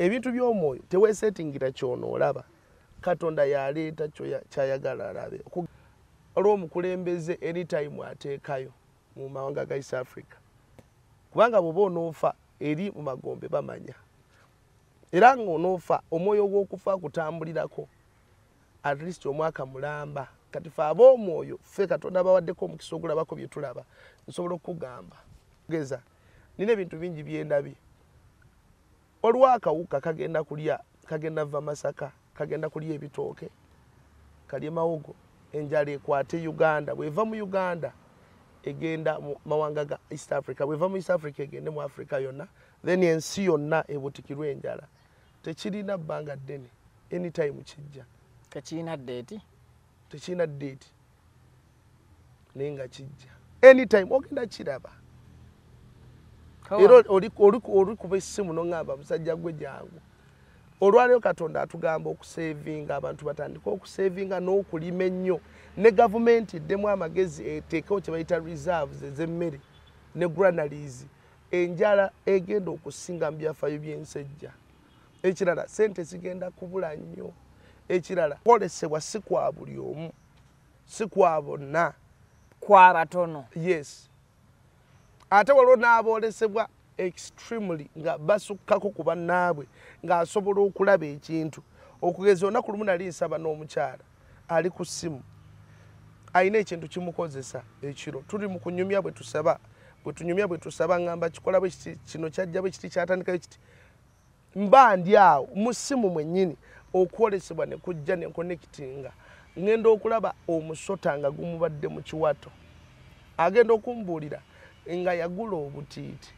Ebintu by'omwoyo teweesetingira ky'onoolaba, Katonda yaleeta kyayagala alabe. Olw'omukulembeze anytime ateekayo mu mawanga ga East Africa, kubanga bw'oba onoofa eri mu magombe bamanya, era ng'onoofa omwoyo gw'okufa kutambulirako at least omwaka mulamba. Kati fe ab'omwoyo ffe Katonda bawaddeko omukisa ogulabako bye tulaba, nsobola okukugamba geza nina ebintu bingi byendabye. Waliwo akawuka kagenda kulya, kagenda va Masaka, kagenda kulya ebitooke, kalye mawogo, enjala ekwate Uganda. Bw'eva mu Uganda egenda mu mawanga ga East Africa, bw'eva mu East Africa egende mu Africa yonna, then ensi yonna ebutikirwa enjala. Tekirina bbanga ddene, anytime kijja. Tekirina date? Tekirina date, naye nga kijja anytime, ogenda kiraba. Era olikuba essimu n'oŋŋamba musajja gwe jangu. Olwaleero Katonda atugamba okusevinga, abantu batandike okusevinga n'okulima ennyo, ne gavumenti eddemu amagezi eteekewo kye bayita reserves ez'emmere ne granaries. Enjala egenda okusinga mu byafaayo by'ensi ejja. Ekirala, sente zigenda kubula nnyo. Ekirala, kwolesebwa si kwa buli omu, si kwa bonna, kwa batono. Yes, ate waliwo n'aboolesebwa extremely nga basukkako ku bannaabwe, ng'asobola okulaba ekintu. Okugeza olunaku lumu nali nsaba n'omukyala ali ku ssimu, alina ekintu kimukozesa ekiro, tuli mu kunyumya bwe tusaba, bwe tunyumya bwe tusaba, ngamba kikola bwe kiti, kino kyajja bwe kiti, kyatandika bwe kiti. Mba ndi awo mu ssimu mwennyini, okwolesebwa ne kujja ne connectinga, ngenda okulaba omusota nga gumubadde mu kiwato. Agenda okumbuulira nga yagula obutiiti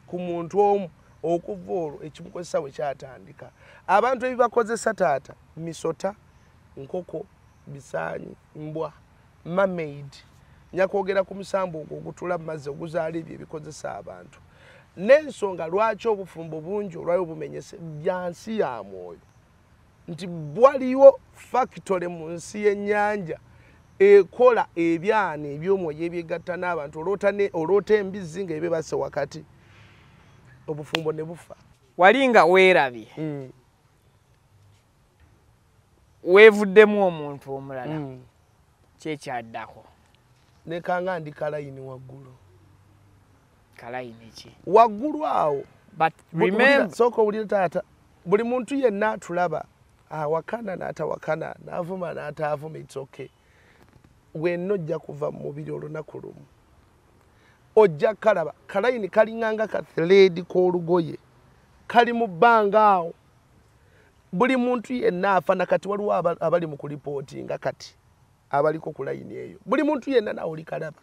ku muntu omu. Okuva olwo ekimukozesa bwe kyatandika. Abantu ebibakozesa taata, misota, nkoko, bisaanyi, mbwa, mermaid. Nyakwogera ku musambu ogwo ogutula mu mazzi oguzaala ebyo ebikozesa abantu. N'ensonga lwaki obufumbo bungi olwayo bumenyese, bya nsi ya mwoyo, nti waliwo factory mu nsi y'ennyanja ekola ebyana eby'omwoyo ebyegatta n'abantu. Oloota embizzi ng'ebebase wakati, obufumbo ne bufa. Wali nga weerabye, weevuddemu omuntu omulala, kyekyaddako? Nekanga ndi kalayini waggulu. Kalayini ki? Waggulu awo. But remember, sooka owulire taata, buli muntu yenna atulaba awakana n'atawakana, n'avuma n'ataavuma, it's okay. Wenna ojja kuva mu mubiri olunaku lumu, ojja kalaba kalayini kalinganga ka thread k'olugoye kali mu bbanga awo. Buli muntu yenna afa, nakati waliwo abali mu kulipootinga kati abaliko ku layini eyo, buli muntu yenna nawe olikalaba.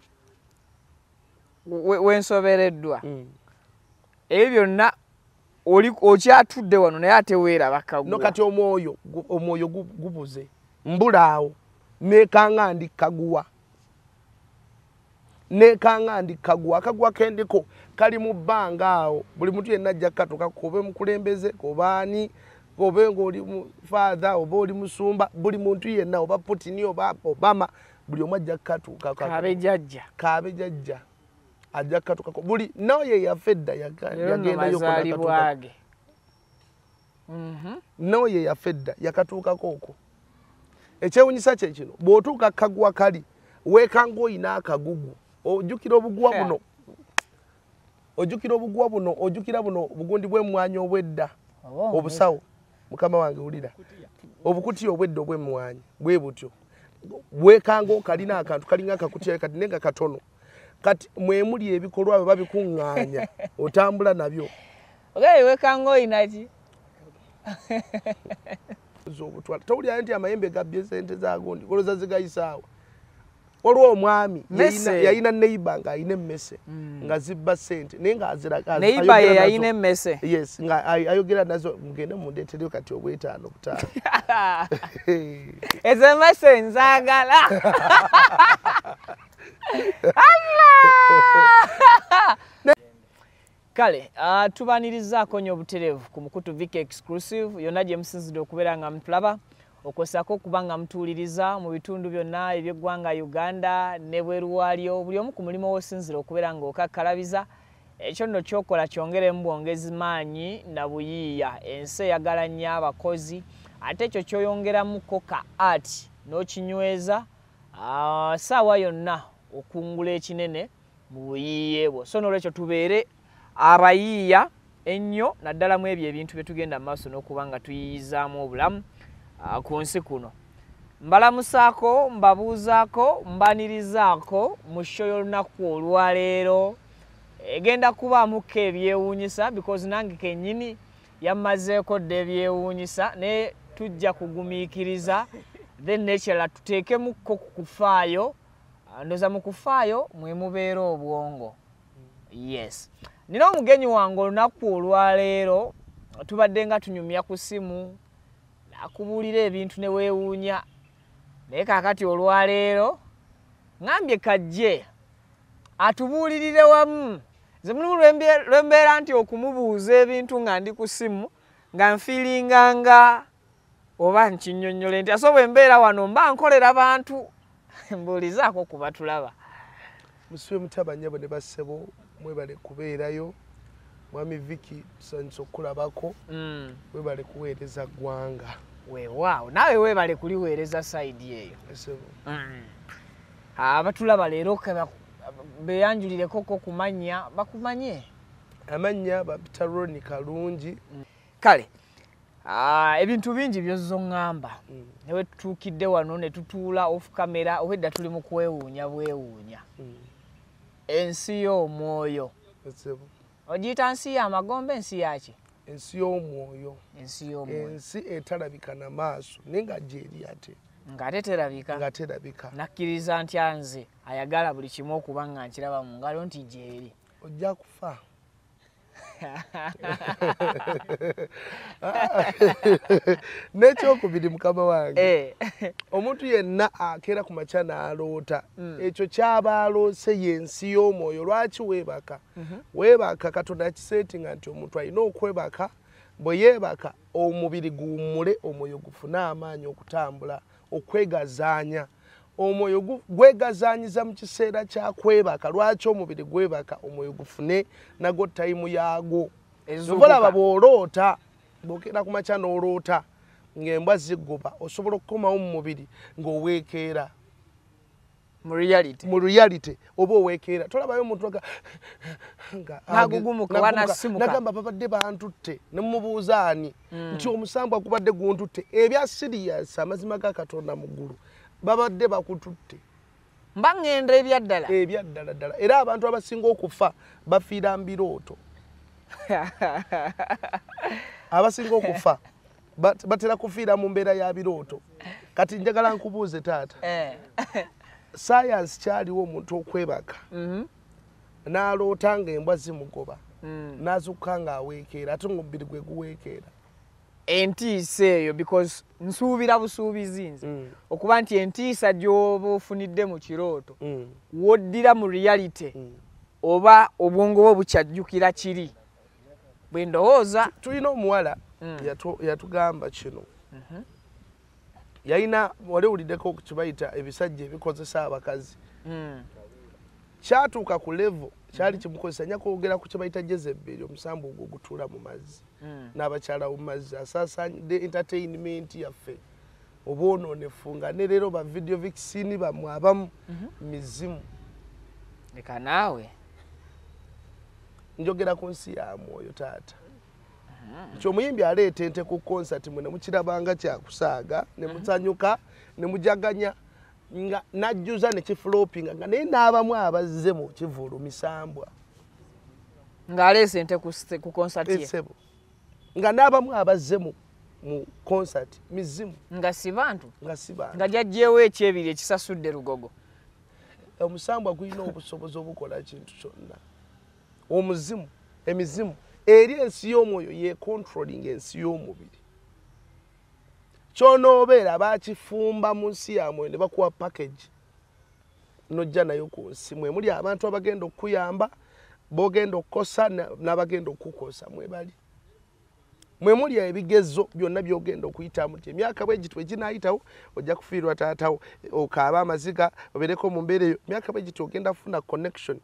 Wensobereddwa ebyo byonna, okyatudde wano naye ate weeraba kaguwa. No, kati omwoyo gubuze, mbulaawo, nekanga ndi kaguwa, nekanga ndi kaguwa. Akaguwa kendiko kali mu bbanga awo, buli muntu yenna ajja kukatuka, kobe mukulembeze, kobaani, obe ng'oli father, oba oli musumba, buli muntu yenna, oba Putin oba Obama, buli omu ajja kukatuukako. Kabe jjajja. Kabe jjajja ajja kukatuukako. Buli naye yafa edda yagendayo, naye yafa edda yakatuukako okwo. Ekyewunyisa kye kino, bw'otuuka kaguwa kali weekanga oyina akagugu, ojjukira obuguwa buno, ojjukira obuguwa buno, ojjukira buno bugundi bw'emmwanyi obwedda, obusawo. Mukama wange wulira, obukutiya obwedda obw'emmwanyi bwe butyo bwekanga okalina akantu kalinga akakutiya kati naye nga katono. Kati mwemuli ebikolwa bwe babikuŋŋaanya otambula nabyo. Ogaye wekanga oyina ki? Obutwala towulira nti amayembe gabbye sente za gundi, goloza zigayisaawa. Waliwo omwami yalina neighbor ng'alina emmese nga zibba ssente, naye nga neighbor ye yalina emmese. Yes, nga ayogera nazo, mugende mundeetereyo kati obwetaano butaano. Ezo emmese nzaagala. Allah! Kale, tubanirizaako nnyo obutereevu ku mukutu Vicky Exclusive yonna gye musinzidde okubeera nga mutulaba, okwosako okuba nga mutuwuliriza mu bitundu byonna eby'eggwanga Uganda ne bweru waalyo, buli omu ku mulimu w'osinzira okubeera ng'okakkalabiza. Ekyo nno kyokola kyongeremu bwongezi maanyi na buyiiya. Ensi eyagala nnyo abakozi, ate ekyo kyoyongeramuko ka art n'okinyweza, saawa yonna okungula ekinene mu buyiiye bwo. So n'olwekyo tubeere abayiiya ennyo naddala mu ebyo ebintu bye tugenda mu maaso n'okuba nga tuyiyizaamu obulamu ku nsi kuno. Mbalamusaako, mbabuuzaako, mbanirizaako mu show y'olunaku olwaleero. Egenda kubaamuko ebyewuunyisa because nange kennyini yammazeeko dda ebyewuunyisa, naye tujja kugumiikiriza then n'ekirala tuteekemukko ku kufaayo. Ndowooza mu kufaayo mwe mubeera obwongo. Yes, nina omugenyi wange olunaku olwaleero, tubadde nga tunyumya ku ssimu, nakubuulira ebintu ne weewuunya, naye kaakati olwaleero ŋŋambye kajje atubuulirire wamu. Nze mulimu lwe mbeera nti okumubuuza ebintu nga ndi ku ssimu nga nfiiringa nga oba nkinnyonnyole nti aso bwe mbeera wano mba nkolera bantu, mbuulizaako ku batulaba. Musibe mutabanyabo ne bassebo, mwebale kubeerayo. Mwami Vicky, tusanyuse okukulabako. Webale kuweereza ggwanga. Weewaawo, naawe weebale kuliweereza sayidi eyo. Abatulaba leero beeyanjulireko ko kumanya bakumanye. Amannya bampita Ronnie Kalungi. Kale ebintu bingi by'ozze oŋŋamba, ne we tutuukidde wano ne tutuula off camera, obwedda tuli mu kwewuunya bwewuunya. Ensi y'omwoyo ogiyita nsi y'amagombe, ensi yaki? Ensi y'omwoyo. Ensi y'omwoyo, ensi etalabika na maaso naye nga gyeri ate ng'ate terabika. Nga terabika. Nakkiriza ntya nze ayagala buli kimu okuba nga nkiraba mu ngalo nti gyeri? Ojja kufa. N'ekyokubiri mukama wange, omuntu yenna akeera ku makya n'aloota, ekyo kyaba aloose y'ensi y'omwoyo. Lwaki weebaka? Weebaka Katonda yakiseetinga nti omuntu alina okwebaka, bwe yeebaka omubiri guwummule, omwoyo gufune amaanyi okutambula, okwegazaanya. Omwoyo gwegazaanyiza mu kiseera kya kwebaka. Lwaki omubiri gwebaka? Omwoyo gufune nagwo tayimu yaagwo. Olaba bw'oloota, bw'okeera ku makya n'oloota ng'embwa ziggoba, osobola okukomawo mu mubiri ng'oweekeera. Mu reality. Mu reality oba oweekeera. Tolabayo omuntu nagamba babadde bantutte, ne mumubuuza ani nti omusambwa gubadde guntutte. Ebya serious, amazima ga Katonda mu ggulu, babadde bakututte. Mba ŋŋenda ebyaddala. Ebyaddala ddala. Era abantu abasinga okufa bafiira mu birooto. Abasinga okufa batera kufiira mu mbeera ya birooto. Kati njagala nkubuuze taata. Science kyaliwo omuntu okwebaka n'aloota ng'embwa zimugoba, n'azuukuka ng'aweekeera, ate ng'omubiri gwe guweekeera. Entiisa eyo, because nsuubira busuubizi nze okuba nti entiisa gy'oba ofunidde mu kirooto woddira mu reality oba obwongo bwo bukyajjukira kiri. Bwe ndowooza. Tulina omuwala yatugamba kino. Yalina, wali owuliddeko kibayita ebisajja ebikozesa abakazi. Kyatuuka ku level kyali kimukozesa nnyo kwogera ku kye bayita Jezebeli, omusambu ogwo ogutuula mu mazzi n'abakyala mu mazzi, asaasaanidde entertainment yaffe obwonoonefu, nga ne leero ba video vixen bammwe abamu mizimu. Leka naawe. Njogera ku nsi ya mwoyo taata. Nti omuyimbi aleeta ente ku concert mwe ne mukirabanga kyakusaaga, ne musanyuka, ne mujaganya, nga najjuza ne kiflopinga, nga naye n'abamu abazze mu kivvulu misambwa. Ng'aleese ente ku concert ye. Essebo. Nga n'abamu abazze mu concert mizimu. Nga si bantu. Nga si bantu. Nga gy'aggyewo ekyebiri ekisasudde Lugogo. Omusambwa gulina obusobozi obukola kintu kyonna. Omuzimu, emizimu eri ensi y'omwoyo ye controlling ensi y'omubiri. Ky'onoobeera bakifumba mu nsi ya mwoyo ne bakuwa package nojja nayo ku nsi. Mwe muli abantu abagenda okukuyamba, b'ogenda okukosa n'abagenda okukukosa mwe bali. Mwe muli ebigezo byonna by'ogenda okuyitamu nti emyaka bwe gityo eginaayitawo ojja kufiirwa taatawo, okaaba amaziga, obeereko mu mbeera eyo. Emyaka bwe gityo ogenda kufuna connection.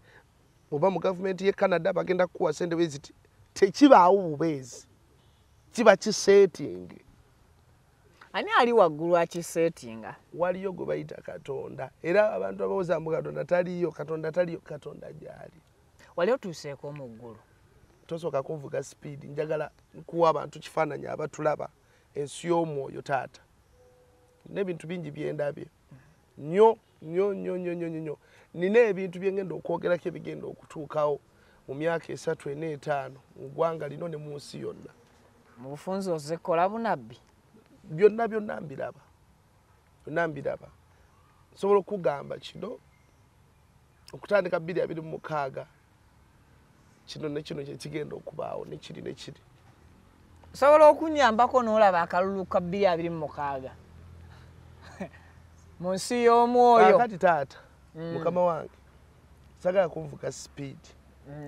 Oba mu gavumenti ye Canada bagenda kukuwa sente bweziti. Tekibaawo bubeezi, kiba kisetting. Ani ali waggulu akisettinga? Waliyo gwe bayita Katonda. Era abantu abawoza mbu Katonda taliyo, Katonda taliyo, Katonda gyali. Wali otuuseeko mu ggulu? Tosooka kunvuga speed, njagala nkuwa abantu kifaananyi abatulaba ensi y'omwoyo taata. N'ebintu bingi byendabye nnyo nnyo nnyo nnyo nnyo nnyo. Nina ebintu byengenda okwogerako ebigenda okutuukawo mu myaka 3, 4, 5 mu ggwanga lino ne mu nsi yonna. Mu bufunze ozze kola bunabbi? Byonna byonna mbiraba, byonna mbiraba. Nsobola okugamba kino okutandika 2026 kino ne kino kye kigenda okubaawo ne kiri ne kiri. Osobola okunyambako n'olaba akalulu ka 2026 mu nsi y'omwoyo? Kaakati taata, mukama wange, sagala kunvuga speed.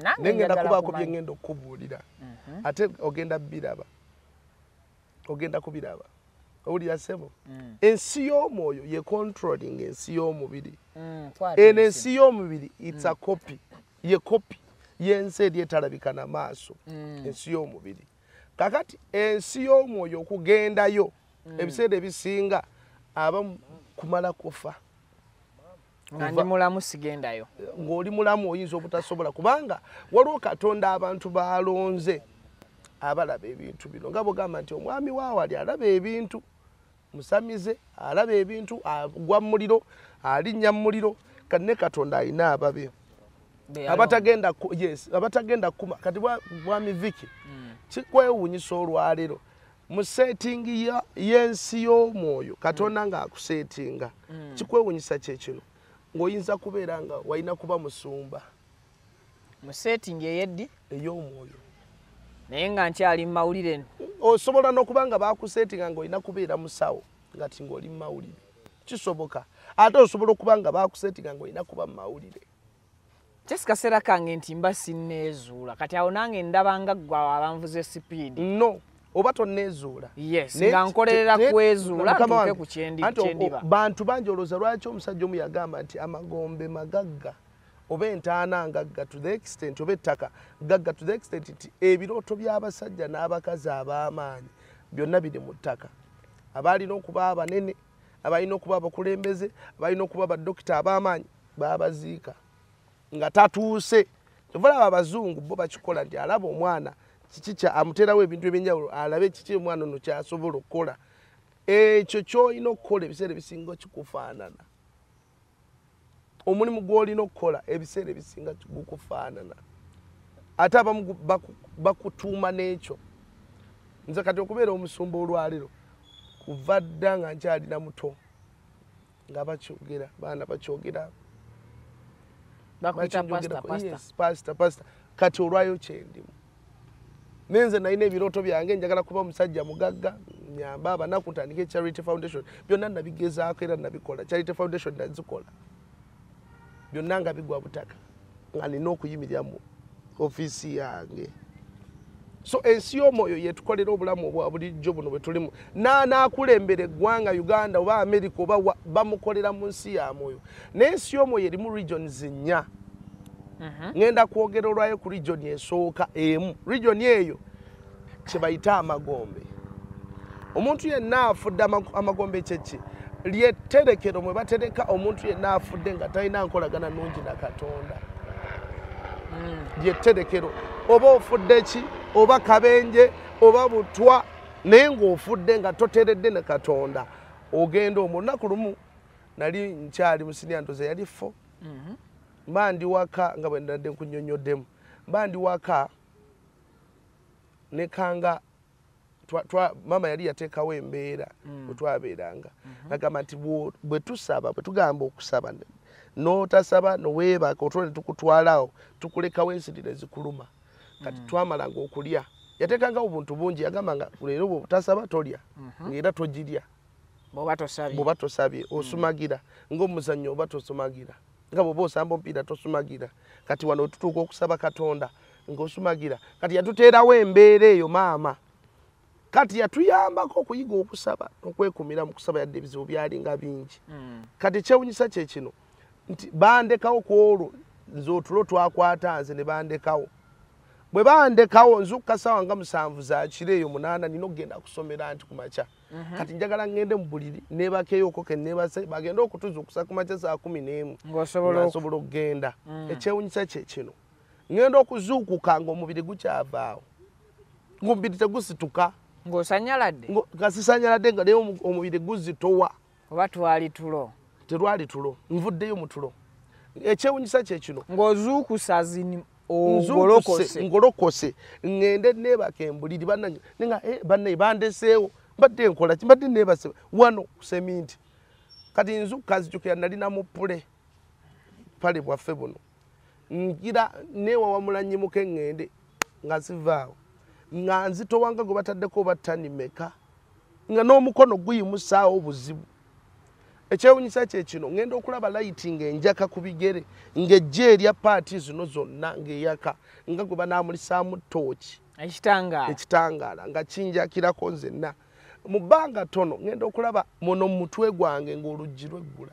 Nange ngenda njagala kubaako kumanya. bye ngenda okukubuulira. Ate ogenda biraba, ogenda kubiraba. Owulira ssebo? Ensi y'omwoyo ye controlling ensi y'omubiri. Eno ensi y'omubiri it's a copy, ye copy y'ensi eri etalabika na maaso, ensi y'omubiri. Kakati ensi y'omwoyo okugendayo ebiseera ebisinga aba kumala kufa. Nga ndi mulamu sigendayo. Ng'oli mulamu oyinza obutasobola, kubanga waliwo Katonda abantu baalonze abalaba ebintu bino. Nga bw'ogamba nti omwami waawali alaba ebintu, musamize alaba ebintu, agwa mu muliro, alinnya mu muliro. Kati ne Katonda alina ababe abatagenda yes, abatagenda kuma. Kati bwami Vicky, kikwewuunyisa olwaleero mu setting y'ensi y'omwoyo Katonda ng'akusetinga, kikwewuunyisa kye kino ng'oyinza kubeera nga walina kuba musumba mu setting ey'eddi ey'omwoyo, naye nga nkyali mu mawulire. Osobola n'okuba nga baakusetinga ng'olina kubeera musawo nga ti ng'oli mu mawulire, kisoboka. Ate osobola okuba nga baakusetinga ng'olina kuba mu mawulire. Kyesi kaseera kange nti mba sinneezuula. Kati awo nange ndaba nga ggwe awo abanvuze sipiidi. No, oba tonneezuula. Yes, nga nkolerera kwezuula ntuuke ku kyendiba. Bantu bangi olowooza lwaki omusajja omu yagamba nti amagombe magagga oba entaana ngagga to the extent, oba ettaka gagga to the extent nti ebirooto by'abasajja n'abakazi ab'amaanyi byonna biri mu ttaka. Abalina okuba abanene, abalina okuba abakulembeze, abalina okuba badokita ab'amaanyi baabaziika nga tatuuse. Kyova olaba abazungu bo bakikola nti alaba omwana kiki kya amuteerawo ebintu ebyenjawulo, alabe kiki omwana ono ky'asobola okukola. Ekyo ky'olina okukola ebiseera ebisinga kikufaanana. Omulimu gw'olina okukola ebiseera ebisinga gukufaanana. Ate abamu bakutuuma n'ekyo. Nze kati okubeera omusumba olwaleero kuva dda nga nkyalina muto nga bakyogera, baana bakyogera. Bakuyita pastor, pastor. Yes, pastor, pastor. Kati olwayo kyendimu. Nenze nalina ebirooto byange, njagala kuba musajja mugagga, nyamba abanaku, ntandike Charity Foundation. Byonna nabigezaako era nabikola. Charity Foundation nazikola. Byonna nga bigwa butaka. Nga nina okuyimirira mu ofiisi yange. So ensi y'omwoyo yetukolera obulamu obwa bulijjo buno bwe tulimu. N'anaakulembera eggwanga Uganda oba America oba bamukolera mu nsi ya mwoyo. N'ensi y'omwoyo erimu regions 4. Ngenda kwogera olwayo ku region esooka emu. Region eyo kye bayita amagombe. Omuntu yenna afudde amagombe kyeki? Lyetterekero mwe batereka omuntu yenna afudde nga talina nkolagana nnungi na Katonda. Lyetterekero. Oba ofudde ki, oba kabenje, oba butwa, naye ng'ofudde nga toteredde ne Katonda. Ogenda omwo. Olunaku lumu nali nkyali mu siniya ndoza yali 4. Mba ndi waka nga bwe ndadde nkunnyonnyoddemu. Mba ndi waka nekanga mama yali yateekawo embeera bwe twabeeranga. Agamba nti bwe tusaba, bwe tugamba okusaba, n'otasaba noweebaka otwo ne tukutwalawo, tukulekawo ensiri ne zikuluma. Kati twamalanga okulya. Yateekangawo obuntu bungi, yagamba nga leero bw'otasaba tolya, ng'era togirya. Bw'oba tosabye. Bw'oba tosabye, osumagira. Ng'omuzannyo oba tosumagira. Nga bw'oba osamba omupiira tosumagira. Kati wano tutuuka okusaba Katonda ng'osumagira. Kati yatuteerawo embeera eyo maama. Kati yatuyambako okuyiga okusaba n'okwekumira mu kusaba yadde ebizibu byalinga bingi. Kati ekyewuunyisa kye kino nti bandekawo ku olwo Nze otulo twakwata nze ne bandekawo. Bwe bandekawo nzukka ssaawa nga 7 za kiro eyo 8 nina okugenda kusomera nti ku makya. Kati njagala ngende mu buliri neebakeeyoko ke neebase bagende okutuzuukusa ku makya saa 11 Ng'osobola nsobola okugenda. Ekyewuunyisa kye kino, ngenda okuzuukuka ng'omubiri gukyavaawo, ng'omubiri tegusituka. Ng'osanyaladde? Nga sisanyaladde, nga naye omubiri guzitowa. Oba twali tulo? Terwali tulo, nvuddeyo mu tulo. Ekyewuunyisa kye kino, Ng'ozuukusa zini ogolokose. Ngolokose ngende neebaka embuliri bannange, nenga bannaye bandeseewo, mbadde nkola ki, mbadde neebase wano ku seminti. Kati nzukka nzijukira nalina mu pule pale bwaffe buno, ngira neewawamula nnyimuke ŋŋende nga sivaawo, nga nzitowa nga gwe bataddeko oba ttani mmeka, nga n'omukono guyimusaawo obuzibu. Ekyewuunyisa kye kino, ngenda okulaba layiti ng'enjaka ku bigere, ng'ejja erya paati zino zonna ng'eyaka nga gwe banaamulisaamu ttooki. Ekitangaala. Ekitangaala nga kinjakirako nzenna. Mu bbanga ttono ngenda okulaba muno mu mutwe gwange ng'oluggi lweggula.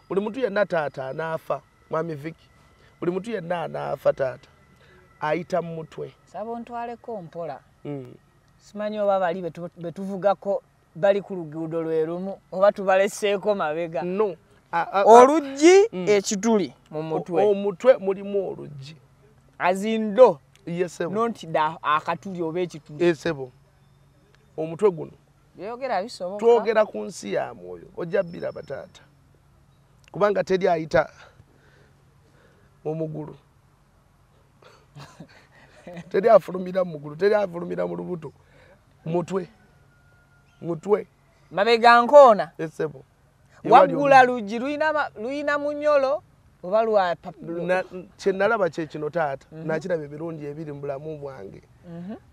Buli muntu yenna taata anaafa, Mwami Vicky, buli muntu yenna anaafa taata ayita mu mutwe. Saba ontwaleko mpola. Simanyi oba bali betuvugako bali ku luguudo lwe lumu oba tubaleseeko mabega. No. Oluggi ekituli mu mutwe. Omutwe mulimu oluggi. Azindo. Yesebo. Not da akatuli oba ekituli. Yesebo. Omutwe guno. Byogera bisoboka. Twogera ku nsi ya mwoyo, ojja bbiraba taata. Kubanga teri ayita mu mugulu. Teri afulumira mu mugulu, teri afulumira mu lubuto. Mutwe. Mutwe. Mabega nkoona. Esebo. Waggula luggi luyina munyolo oba lwa kye nalaba kye kino taata. Nakiraba ebirungi ebiri mu bulamu bwange.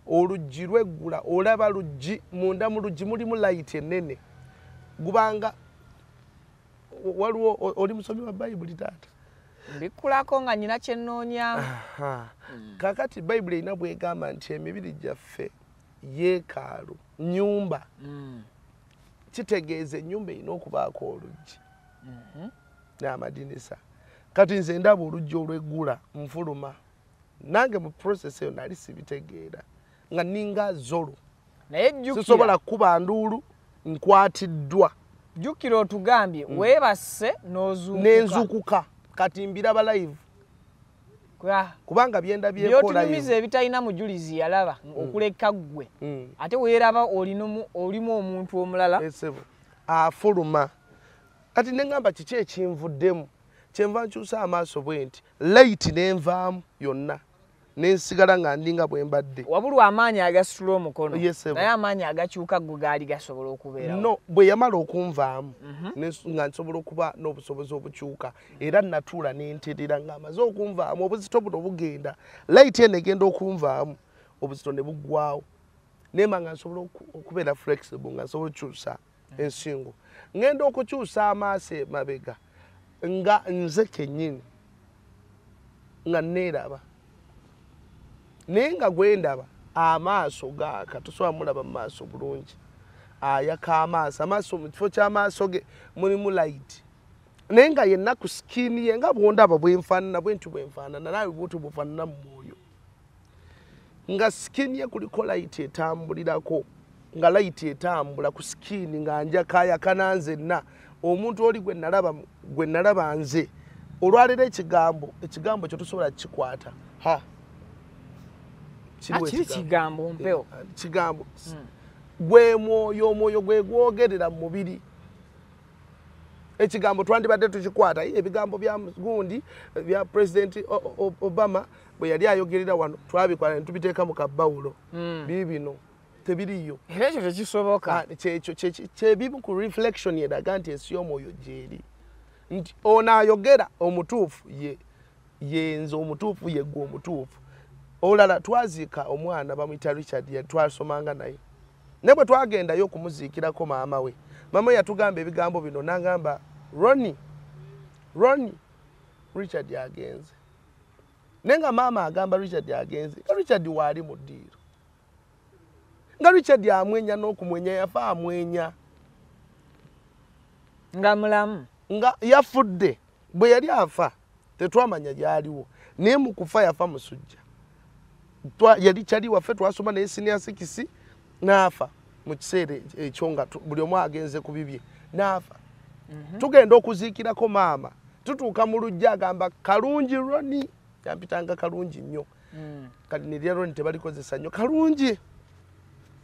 Oluggi lweggula, olaba luggi, munda mu luggi mulimu layiti ennene. Gubanga waliwo oli musomi wa Bayibuli taata? Mbikkulako nga nnyina kye nnoonyaamu. Kaakati Bayibuli erina bw'egamba nti emibiri gyaffe yeekaalu, nnyumba. Kitegeeza ennyumba erina okubaako oluggi n'amadinisa. Kati nze ndaba oluggi olweggula nfuluma. Nange mu process eyo nali sibitegeera nga nninga zolo. Naye jjukira, sisobola kukuba nduulu, nkwatiddwa. Jjukira otugambye weebase n'ozuukuka. N'enzuukuka. Kati mbiraba live. Kubanga byenda byekola By'otunyumiza ebitalina mujulizi yalaba okuleka ggwe. Ate weeraba olimu omuntu omulala. Esebo. Afuluma. Kati ne ŋŋamba kiki ekinvuddemu? Kyenva nkyusa amaaso bwe nti layiti n'envaamu yonna ne nsigala nga ndi nga bwe mbadde. Wabulwa amaanyi agasitula omukono. Yes, sebo. Naye amaanyi agakyuka gwe gaali gasobola okubeerawo. No, bwe yamala okunvaamu, nga nsobola okuba n'obusobozi obukyuka. Era natuula ne nterera ng'amaze okunvaamu, obuzito buno bugenda. Layiti eno egenda okunvaamu, obuzito ne buggwaawo. Nemba nga nsobola okubeera flexible, nga nsobola okukyusa ensingo. Ngenda okukyusa amaaso emabega nga nze kennyini nga neeraba. Naye nga gwe ndaba amaaso gaaka, tosobola mulaba mu maaso bulungi. Ayaka amaaso, amaaso mu kifo ky'amaaso ge mulimu light. Naye nga yenna ku skin ye nga bw'ondaba bwe nfaanana, bwe ntyo bwe nfaanana, naawe bw'otyo bw'ofaanana mu mwoyo. Nga skin ye kuliko light etambulirako, nga light etambula ku skin nga njakayakana nzenna. Omuntu oli gwe nalaba nze, olwaleero ekigambo kyo tosobola kukikwata. Ha. Kiriwo Kiri ekigambo. kigambo mpewo. Kigambo. Gwe mwoyo, omwoyo gwe gwogerera mu mubiri. Ekigambo twandibadde tukikwata. Ye ebigambo bya gundi bya President Obama bwe yali ayogerera wano, twabikwata ne tubiteeka mu kabbawulo. Biibino tebiriiyo. Era ekyo tekisoboka. Kyekyo, kyebimu ku reflection eraga nti ensi y'omwoyo gy'eri. Nti ono ayogera omutuufu ye nze omutuufu, ye ggwe omutuufu. Olala twaziika omwana bamuyita Richard, twasomanga naye. Naye bwe twagendayo okumuziikirako maama we, maama we yatugamba ebigambo bino, n'agamba Ronnie, Ronnie, Richard agenze. Naye nga maama agamba Richard agenze, nga Richard waali mu ddiiro. Nga Richard amwenya n'okumwenya, yafa amwenya. Nga mulamu. Nga yafudde, bwe yali afa, Tetwamanya gyaliwo. Naye mu kufa yafa musujja. Yali kyali waffe, twasoma naye senior 6, n'afa mu kiseera ekyo nga buli omu agenze ku bibye, n'afa. Tugenda okuziikirako maama, tutuuka mu luggya agamba Kalungi Roni, yampitanga Kalungi nnyo. Kati nerya Roni tebalikozesa nnyo, Kalungi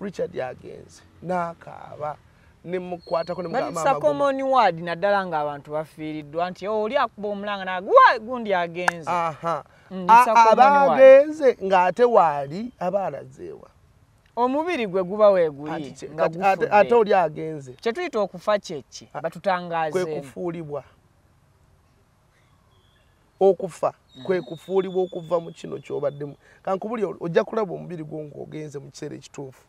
Richard agenze, n'akaaba nemukwatako. Common word naddala ng'abantu bafiiriddwa nti oli akuba omulanga nagwa gundi agenze. Aba agenze ng'ate waali aba alazeewa. Omubiri gwe guba weeguli nga gufudde. Ate oli agenze. Kye tuyita okufa kyeki? Batutangaazeemu. Kwe kufuulibwa. Okufa kwe kufuulibwa okuva mu kino ky'obaddemu. Kankubulire, ojja kulaba omubiri gwo ng'ogenze mu kiseera ekituufu.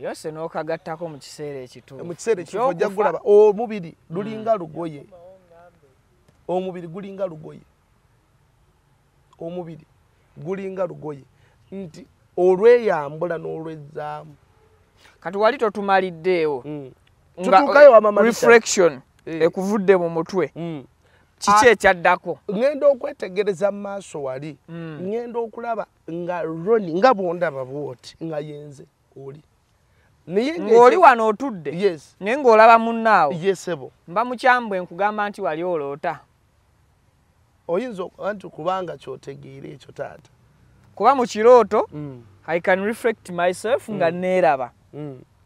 Yose n'okagattako mu kiseera ekituufu. Mu kiseera ekituufu ojja kulaba omubiri lulinga lugoye. Omubiri gulinga lugoye. Omubiri gulinga lugoye. Nti olweyambula n'olwezzaamu. Kati wali totumaliddeewo. Tutuukayo wa Mama Richard. Reflection ekuvudde mu mutwe. Kiki ekyaddako? Ŋŋenda okwetegereza mu maaso wali. Ŋŋenda okulaba nga Roni nga bw'ondaba bw'oti nga yenze oli. Ng'oli wano otudde. Yes. Naye ng'olaba munnaawo. Yes, ssebo. Mba mukyambwe nkugamba nti wali oloota. Oyinza anti kubanga ky'otegeera ekyo taata. Kuba mu kirooto, I can reflect myself nga neeraba.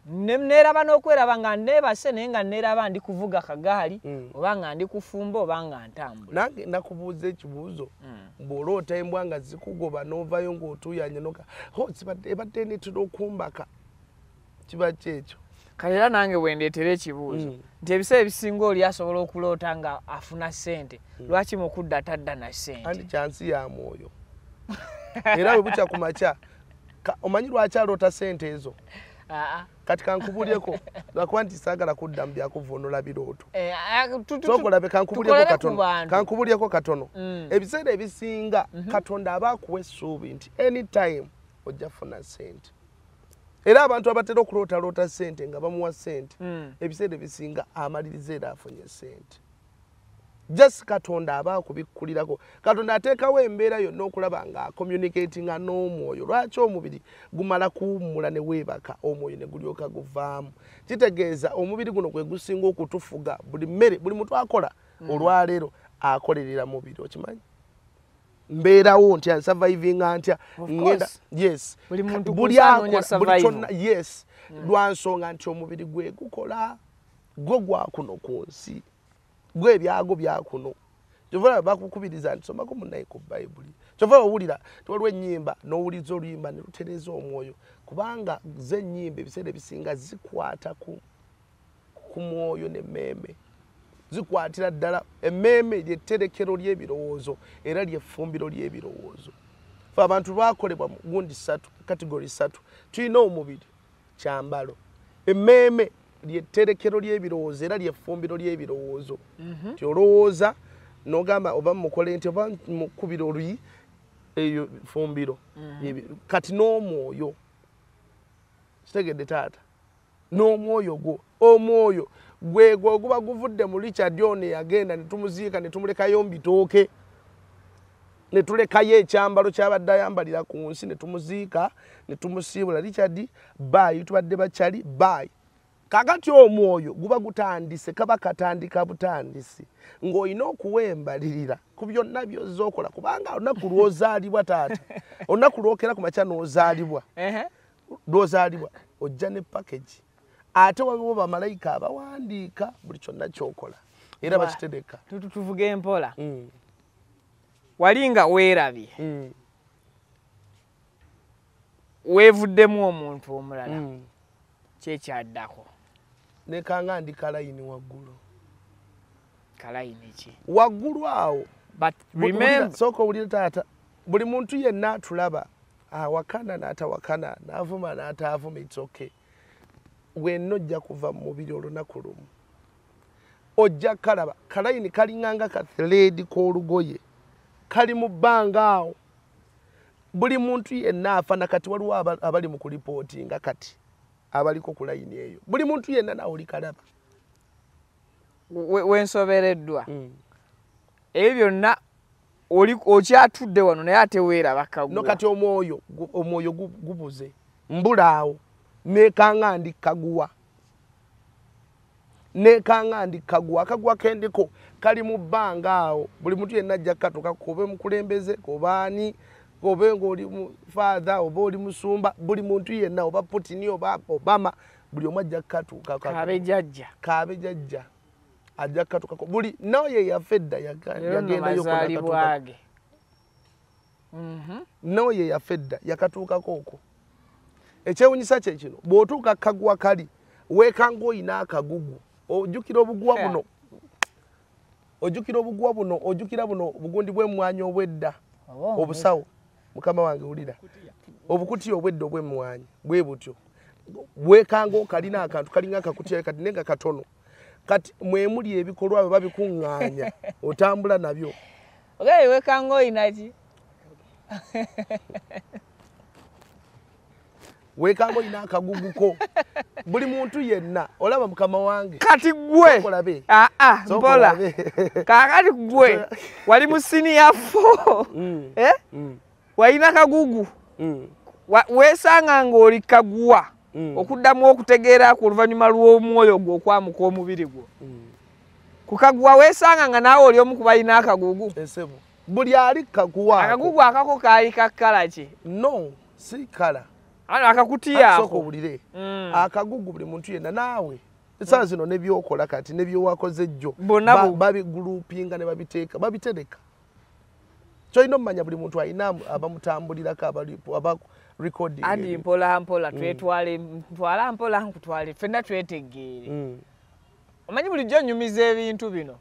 Neeraba n'okweraba nga neebase naye nga neeraba ndi kuvuga kagaali oba nga ndi kufumba oba nga ntambula. Nange nakubuuza ekibuuzo, bw'oloota embwa nga zikugoba n'ovaayo ng'otuuyanye noka ho ebadde eneetera okumbaka, kiba ki ekyo? Kale era nange bwe ndeetera ekibuuzo nti ebiseera ebisinga oli asobola okuloota nga afuna ssente, lwaki mu kudda tadda na ssente? Anti kyansi ya mwoyo. Era bwe bukya ku makya, omanyi lwaki aloota ssente ezo? Kati kankubulyeko, lwakuba nti saagala kudda mu byakuvvuunula birooto. Sooka olabe kankubulyeko katono. Kankubulyeko katono. Ebiseera ebisinga Katonda aba akuwa essuubi nti anytime ojja kufuna ssente. Era abantu abatera okulootaloota ssente nga bamuwa ssente, ebiseera ebisinga amaliriza era afunye ssente. Just Katonda aba akubikkulirako. Katonda ateekawo embeera yonna okulaba nga communicatinga n'omwoyo. Lwaki omubiri gumala kuwummula ne weebaka, omwoyo ne gulyoka guvaamu? Kitegeeza omubiri guno gwe gusinga okutufuga. Buli mmere, buli muntu akola olwaleero akolerera mubiri, okimanyi? Mbeerawo ntya, nsurvivinga ntya? Ngenda, yes. Buli muntu ku anoonya survival. Yes. Lwa nsonga nti omubiri gwe gukola, gwo gwa kuno ku nsi. Gwe ebyago bya kuno. Kyova bakukubiriza nti somako munnaye ku Bayibuli. Kyova owulira waliwo ennyimba n'owuliza oluyimba ne lutereeza omwoyo, kubanga zo ennyimba ebiseera ebisinga zikwata ku mwoyo n'emmeeme. Zikwatira ddala emmeeme ly'etterekero ly'ebirowoozo era ly'effumbiro ly'ebirowoozo. Ffe abantu baakolebwa mu gundi ssatu, category ssatu. Tulina omubiri, kyambalo. Emmeeme ly'etterekero ly'ebirowoozo era ly'effumbiro ly'ebirowoozo. Nti olowooza n'ogamba oba mukole nti oba mukubira oluyi, eyo ffumbiro. Kati n'omwoyo. Kitegedde taata? N'omwoyo gwo, omwoyo gwe gwo guba guvudde mu Richard ono eyagenda ne tumuziika ne tumulekayo mu bitooke, ne tulekayo ekyambalo ky'abadde ayambalira ku nsi ne tumuziika ne tumusiibula. Richard bye, tubadde bakyali bye. Kaakati omwoyo guba gutandise, kaba katandika butandisi, ng'olina okuwembalirira ku byonna by'ozze okola, kubanga olunaku lw'ozaalibwa taata, olunaku lw'okera ku makya n'ozaalibwa, lw'ozaalibwa ojja ne package. Ate waliwo bamalayika abawandiika buli kyonna ky'okola era bakitereka. Tuvuge mpola. Wali nga weerabye. Weevuddemu omuntu omulala. Kyekyaddako. Nekanga ndi kalayini waggulu. Kalayini ki? Waggulu awo. But remember, sooka owulire taata, buli muntu yenna atulaba awakana n'atawakana, n'avuma n'ataavuma, it's okay. Wenna ojja kuva mu mubiri olunaku lumu. Ojja kalaba kalayini kalinganga ka thread k'olugoye kali mu bbanga awo. Buli muntu yenna afa, kati waliwo abali mu kulipootinga kati abaliko ku layini eyo. Buli muntu yenna naawe oli kalaba. Wensobereddwa. Ebyo byonna oli okyatudde wano naye ate weeraba kaguwa. No kati omwoyo gubuze mbulaawo nekanga ndi kaguwa. Nekanga ndi kaguwa. Akaguwa kendiko kali mu bbanga awo buli muntu yenna ajja katuka kobe mukulembeze kobaani kobe ng'oli father oba oli musumba buli muntu yenna oba Putin oba Obama buli omu ajja katuka kabe jjajja ajja katuka buli naye yafa edda yagendayo mazaalibwage. Naye yafa edda yakatuukako okwo. Ekyewunyisa kye kino bw'otuuka kaguwa kali weekanga oyina akagugu ojjukira obuguwa buno ojjukira obuguwa buno ojjukira buno obugundi bw'emmwanyi obwedda obusawo mukama wange wulira obukutiya obwedda obw'emmwanyi bwe butyo weekanga okalina akantu kalinga akakutiya kati naye nga katono kati mwemuli ebikolwa bwe babikuŋŋaanya otambula nabyo. Okay, weekanga oyina ki? Weekanga oyina akaguguko buli muntu yenna olaba mukama wange kati gwe mpola kakati gwe wali mu senior 4 walina kagugu weesanga ng'oli kaguwa okuddamu okutegeera ku oluvannyuma lw'omwoyo gwo okwamuka omubiri gwo ku kaguwa weesanga nga naawe oli omu ku balina akagugu. Esebo buli ali kaguwa akagugu akako kaali kakkala ki? No si kala ano akakutiya ako owulire akagugu buli muntu yenna naawe essaawa zino ne by'okola kati ne by'owakoze jjo babigulupinga ne babiteeka babitereka. Kyolina omumanya buli muntu alina abamutambulirako aba recording. Andi mpola mpola twetwale ntwala mpola nkutwale ffenna twetegeere. Omanyi bulijjo nnyumiza ebintu bino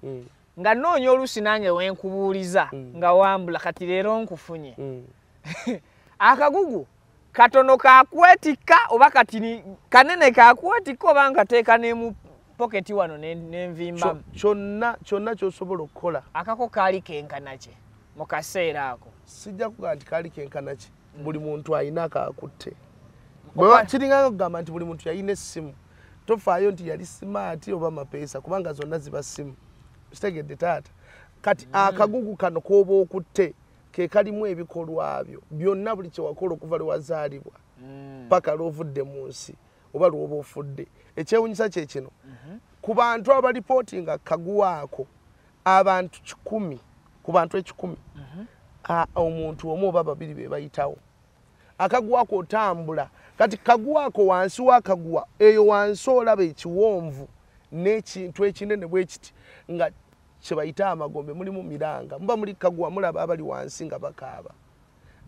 nga nnoonya oluusi nange wenkubuuliza nga wambula kati leero nkufunye. Akagugu katono kakwetikka oba kati kanene kakwetikka oba nkateeka ne mu poketi wano nenvimbamu. Kyonna ky'osobola okukola. Akako kaali kenkana ki mu kaseera ako? Sijja kugamba nti kaali kenkana ki, buli muntu alina akakutte. Kiringa okugamba nti buli muntu yalina essimu tofaayo nti yali simaati oba mapeesa kubanga zonna ziba ssimu. Kitegedde taata? Kati akagugu kano k'oba okutte ke kalimu ebikolwa byo byonna buli kye wakola okuva lwe wazaalibwa paka lw'ovudde mu nsi oba lw'oba ofudde. Ekyewunyisa kye kino ku bantu abalipootinga kaguwa ako abantu 100 ku bantu 100 omuntu omu oba babiri be bayitawo. Akaguwa ako otambula kati kaguwa ako wansi w'akaguwa eyo wansi olaba ekiwonvu n'ekintu ekinene bwe kiti nga kye bayita amagombe mulimu miranga muba muli kaguwa mulaba abali wansi nga bakaaba.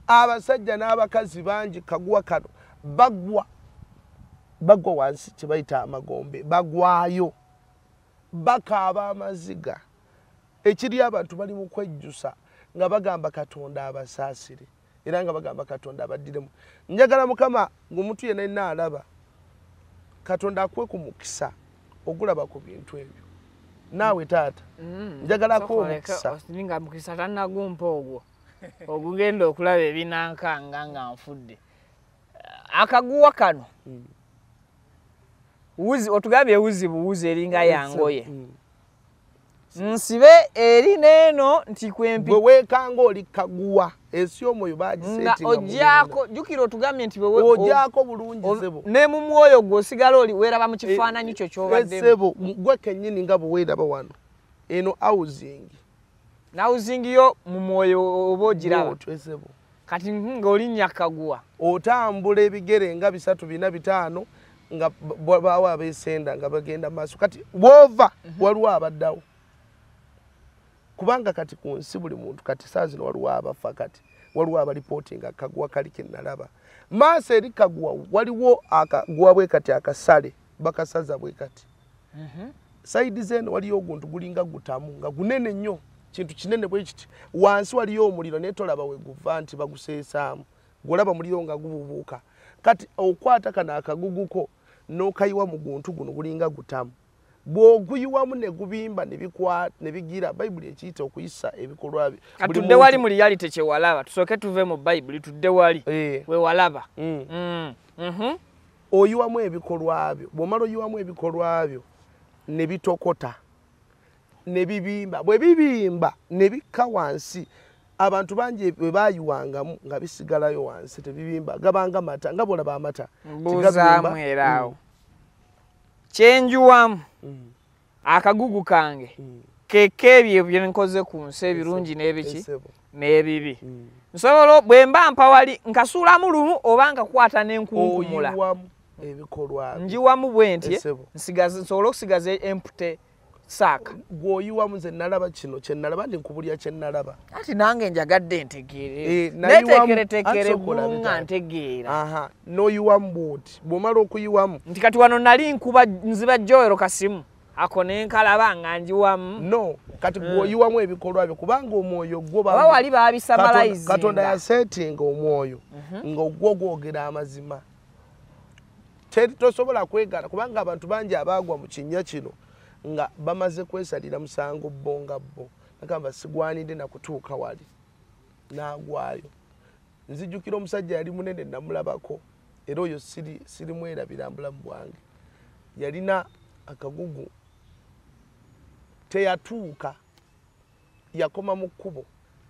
Abasajja n'abakazi bangi kaguwa kano bagwa wansi kye bayita amagombe bagwayo bakaaba amaziga. Ekiri abantu bali mu kwejjusa nga bagamba Katonda abasaasire era nga bagamba Katonda abaddiremu. Njagala Mukama ng'omuntu yenna yenna alaba Katonda akuwe ku mukisa ogulaba ku bintu ebyo. Naawe taata njagala akuwe omukisa. Nga mukisa tannagumpa ogwo ogugenda okulaba ebinankanga nga nfudde. Akaguwa kano wuzi otugambye wuzi buwuzi eringa yangoye nsibe eri neeno nti kwempi bwe weekanga oli kaguwa ensi y'omwoyo bagisetinga ojjaako jjukira otugambye nti ojjaako bulungi ssebo ne mu mwoyo gwo osigala oli weeraba mu kifaananyi kyo ky'obaddemu. Ssebo gwe kennyini nga bwe weeraba wano eno housing housing yo mu mwoyo oba ogiraba ssebo kati ng'olinnya kaguwa otambula ebigere nga 3 4 5 nga baawo abeesenda nga bagenda maaso kati bw'ova waliwo abaddawo. Kubanga kati ku nsi buli muntu kati saa zino waliwo abafa kati waliwo abalipootinga akaguwa kali ke nalaba maaso eri kaguwa waliwo akaguwa bwe kati akasale bakasaza bwe kati sayidi zeeno waliyo oguntu gulinga gutamu nga gunene nnyo kintu kinene bwe kiti wansi waliyo omuliro naye tolaba we guva nti baguseesaamu gw'olaba muliro nga gububuuka kati okwata kano akaguguko n'okayiwa mu guntu guno gulinga gutamu bw'oguyiwamu ne gubimba ne bigira Bayibuli ekiyita okuyisa ebikolwa bye. Tudde wali mu reality kye walaba tusooke tuve mu Bayibuli tudde wali we walaba. Oyiwamu ebikolwa byo bw'omala oyiwamu ebikolwa byo ne bitokota Ne bibimba, bwe bibimba ne bikka wansi. Abantu bangi bwe bayiwangamu nga bisigalayo wansi, tebibimba, gabanga mata, nga bw'olaba amata. Mbuuzaamu era awo. Kyenjuwamu akagugu kange keke ebyo bye nkoze ku nsi ebirungi n'ebiki n'ebibi. Nsobola bwe mba mpawali nkasuulamu lumu oba nkakwata n'enkunkumula. Oyiwamu ebikolwa. Njiwamu bwe nti nsobola okusigaza empute saaka. Gw'oyiwamu nze nalaba kino kye nalaba, ndi nkubulya kye nalaba. Ati nange njagadde ntegeere. Neteekereteekere nga ntegeera. N'oyiwamu bw'oti, bw'omala okuyiwamu. Nti kati wano nali nkuba nziba Joel Kasimu. Ako ne nkalaba nga njiwamu. No, kati gw'oyiwamu ebikolwa byo kubanga omwoyo gwo oba wali baabisamalizinga. Katonda yasetinga omwoyo nga ogwo gwogera amazima. Tosobola kwegana kubanga abantu bangi abaagwa mu kinnya kino nga bamaze kwesalira musango bo nga bo. Nagamba sigwanidde na kutuuka wali. N'agwayo. Nzijjukira omusajja yali munene namulabako era oyo sirimwerabira mbulamu bwange. Yalina akagugu teyatuuka, yakoma mu kkubo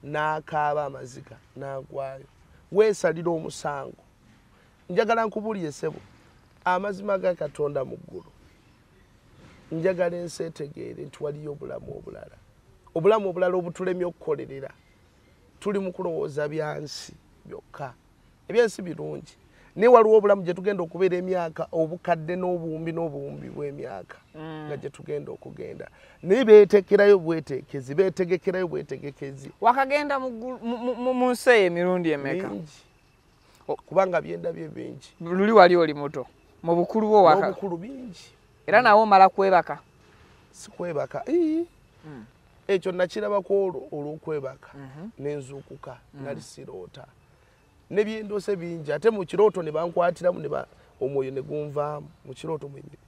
n'akaaba amaziga n'agwayo. Weesalira omusango. Njagala nkubuulire ssebo, amazima ga Katonda mu ggulu. Njagala ensi etegeere nti waliyo obulamu obulala. Obulamu obulala obutulemye okukolerera. Tuli mu kulowooza byansi byokka. Ebyensi birungi. Naye waliwo obulamu gye tugenda okubeera emyaka obukadde n'obuwumbi n'obuwumbi bw'emyaka nga gye tugenda okugenda. Naye beetekerayo bweteekezi, beetegekerayo bwetegekezi. Wakagenda mu nsi eyo emirundi emeka? Mingi. Kubanga byendabye bingi. Luli wali oli muto. Mu bukulu bwo waka? Mu bukulu bingi. Era nawe omala kwebaka? Sikwebaka. Ekyo nakirabako olwo olw'okwebaka ne nzuukuka, nali siroota. Ne byendoose bingi, ate mu kirooto ne bankwatiramu ne omwoyo ne gunvaamu mu kirooto mwennyini.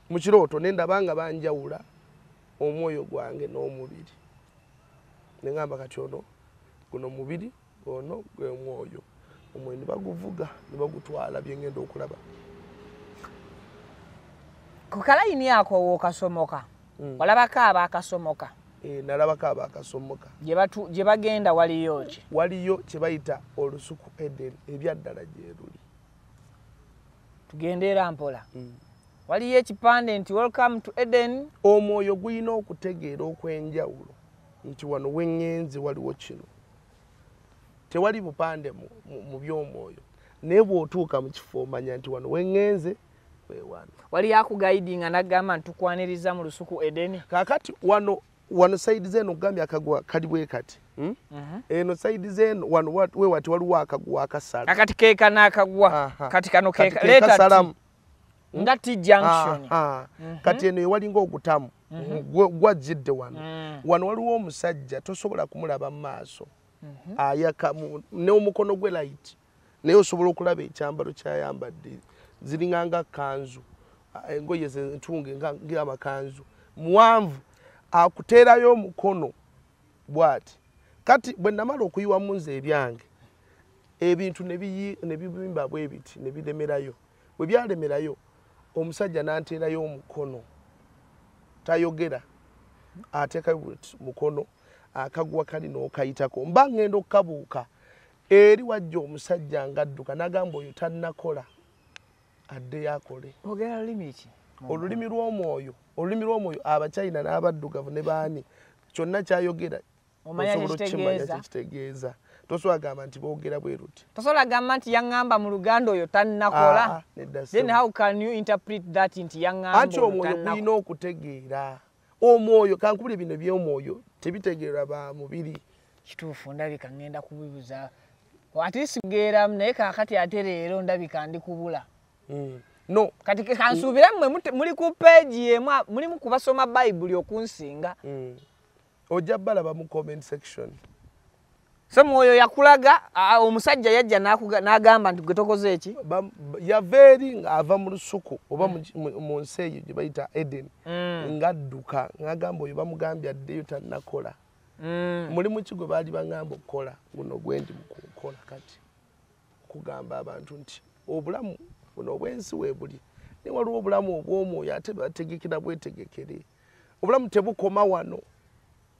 Mu kirooto ne ndaba nga banjawula omwoyo gwange n'omubiri. Ne ŋŋamba kati ono guno mubiri, ono gwe mwoyo. Omwoyo ne baguvuga ne bagutwala bye ŋŋenda okulaba. Ku kalayini ako w'okasomoka, walabako abaakasomoka? Nalabako abaakasomoka. Gye bagenda waliyo ki? Waliyo kye bayita olusuku Eden, ebyaddala gye luli. Tugende era mpola. Waliyo ekipande nti welcome to Eden. Omwoyo gulina okutegeera okw'enjawulo nti wano we ŋŋenze waliwo kino. Tewali bupande mu by'omwoyo. Naye bw'otuuka mu kifo omanya nti wano we ŋŋenze we wano. Waliyo akugayidinga n'agamba nti tukwaniriza mu lusuku Edeni. Kaakati wano sayidi z'eno ogambye akaguwa kali bwe kati. Eno sayidi z'eno wano we wati waliwo akaguwa akasala. Akati keeka n'akaguwa. Kati kano keeka leeta nga T junction. Kati eno ewalinga ogutamu gwajjidde wano. Wano waliwo omusajja tosobola kumulaba mu maaso. Ayaka n'omukono gwe light. Naye osobola okulaba ekyambalo ky'ayambadde. Ziringa nga kanzu. Engoye zentunge nga amakanzu. Muwanvu akuteerayo omukono bw'ati. Kati bwe namala okuyiwamu nze ebyange, ebintu ne bibimba bwe biti ne biremerayo. Bwe byalemerayo omusajja n'anteerayo omukono. Tayogera. Ateekayo mukono akaguwa kali n'okayitako. Mba ŋŋenda okukabuuka. Eri wajja omusajja ng'adduka n'agamba oyo tannakola. Addeyo akole. Ogera lulimi ki? Olulimi lw'omwoyo. Olulimi lw'omwoyo Abachina n'abaddugavu ne baani kyonna kyayogera Omanya kyekitegeeza. Kitegeeza. Tosobola gamba nti boogera bwe ruti. Tosobola gamba nti yaŋŋamba mu Luganda oyo tannakola. Then how can you interpret that nti yaŋŋamba Anti omwoyo gulina okutegeera. Omwoyo kankubule bino eby'omwoyo tebitegeerwa ba mubiri. Kituufu ndabika ŋŋenda kubibuza. Ate sigeera naye kaakati ate leero ndabika ndi kubula. No. Kati kansuubira mmwe muli ku peegi emu mulimu kubasoma Bayibuli okunsinga. Ojja balaba mu comment section. So mwoyo yakulaga omusajja yajja n'agamba nti gwe tokoze eki? Yava eri ng'ava mu lusuku oba mu nsi eyo gye bayita Eden. Ng'adduka ng'agamba oyo bamugambye addeyo tannakola. Mulimu ki gwe baali baŋŋamba okukola guno gwe ndi mu kukola kati. Okugamba abantu nti obulamu buno obw'ensi weebuli. Naye waliwo obulamu obw'omwoyo ate bategekera bwetegekere. Obulamu tebukoma wano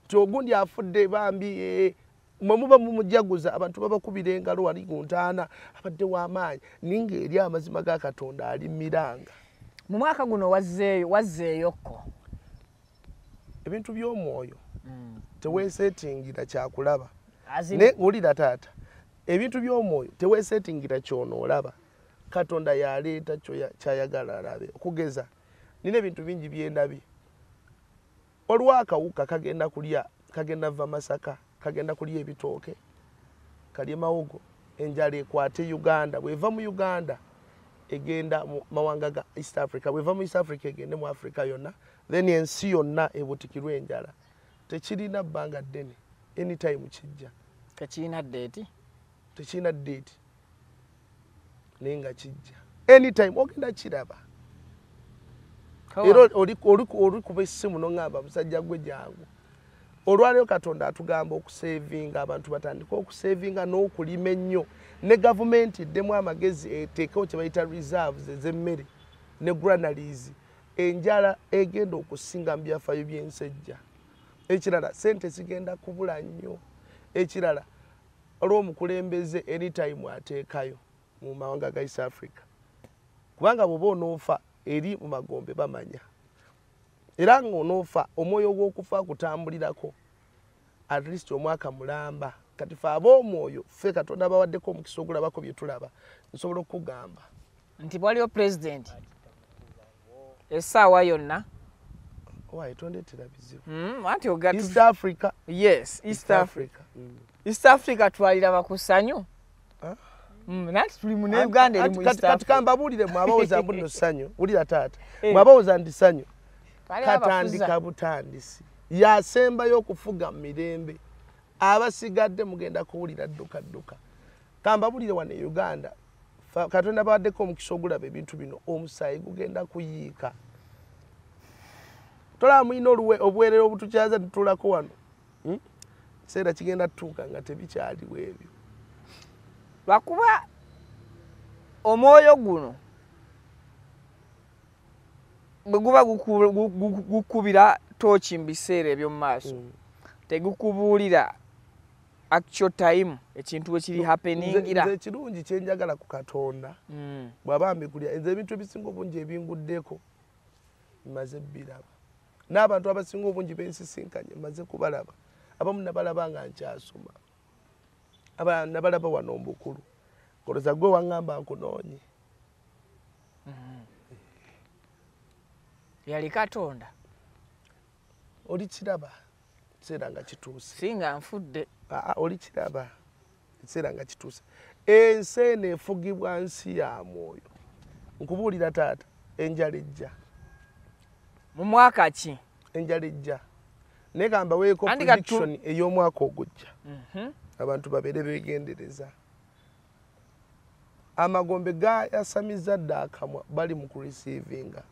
nti ogundi afudde bambi, mwe muba mumujaguza abantu babakubira engalo wali ku ntaana, abadde w'amaanyi, ninga eri amazima ga Katonda ali miranga. Mu mwaka guno wazzeeyokko ebintu by'omwoyo teweesetingira kyakulaba. Ne wulira taata, ebintu by'omwoyo teweesetingira ky'onoolaba. Katonda yaleeta kyayagala alabe. Okugeza nina ebintu bingi byendabye. Waliwo akawuka kagenda kulya, kagenda va Masaka, kagenda kulya ebitooke, kalye mawogo, enjala ekwate Uganda. Bw'eva mu Uganda egenda mu mawanga ga East Africa, bw'eva mu East Africa egende mu Africa yonna, then ensi yonna ebutikirwe enjala. Tekirina bbanga ddene, anytime kijja. Tekirina date? Tekirina date, naye nga kijja anytime, ogenda kiraba. Era olikuba essimu n'oŋŋamba musajja gwe jangu. Olwaleero Katonda atugamba okusevinga, abantu batandike okusevinga n'okulima ennyo, ne gavumenti eddemu amagezi eteekewo kye bayita reserves ez'emmere ne granaries. Enjala egenda okusinga mu byafaayo by'ensi ejja. Ekirala, sente zigenda kubula nnyo. Ekirala, olw'omukulembeze anytime ateekayo mu mawanga ga East Africa, kubanga bw'oba onoofa eri mu magombe bamanya, era ng'onoofa omwoyo gw'okufa kutambulirako at least omwaka mulamba. Kati fe ab'omwoyo ffe Katonda bawaddeko omukisa ogulabako bye tulaba, nsobola okugamba nti waliwo pulezidenti essaawa yonna. Waayi tondeetera bizibu. Anti ogatu East Africa. Yes, East Africa. East Africa twaliraba ku ssanyu. Nanti tuli mu Uganda eri mu East Kati Africa. Kambabuulire mwe abawoza mbu nno ssanyu. Wulira taata, mwe abawoza ndi ssanyu, katandika butandisi, yasembayo okufuga mu mirembe. Abasigadde mugenda kuwulira dduka dduka. Kambabulire wano e Uganda, Katonda bawaddeko omukisa ogulaba ebintu bino, omusaayi gugenda kuyiika. Tolaba mulina obuweerero obutukyaza tutulako wano, Kiseera kigenda tutuuka nga tebikyaliwo ebyo. Lwakuba omwoyo guno bwe guba gukubira tooki mu biseera eby'omu maaso, tegukubuulira actual time ekintu we kiri happeningira. Nze ekirungi kye njagala ku Katonda, bw'aba mbikulira, nze ebintu ebisinga obungi ebinguddeko mmaze bbiraba. N'abantu abasinga obungi bensisinkanye mmaze kubalaba. Abamu nabalaba nga nkyasoma, abalala nabalaba wano mu bukulu. Koloza gwe waŋŋamba nkunoonye. Yali Katonda. Olikiraba ekiseera nga kituuse. Singa nfudde. Olikiraba ekiseera nga kituuse. Ensi eno efugibwa nsi ya mwoyo. Nkubuulira taata, enjala ejja. Mu mwaka ki? Enjala ejja. Naye gamba weeko prediction ey'omwaka ogujja. Abantu babeere beegendereza. Amagombe gayasamizza dda akamwa, bali mu kureceivinga.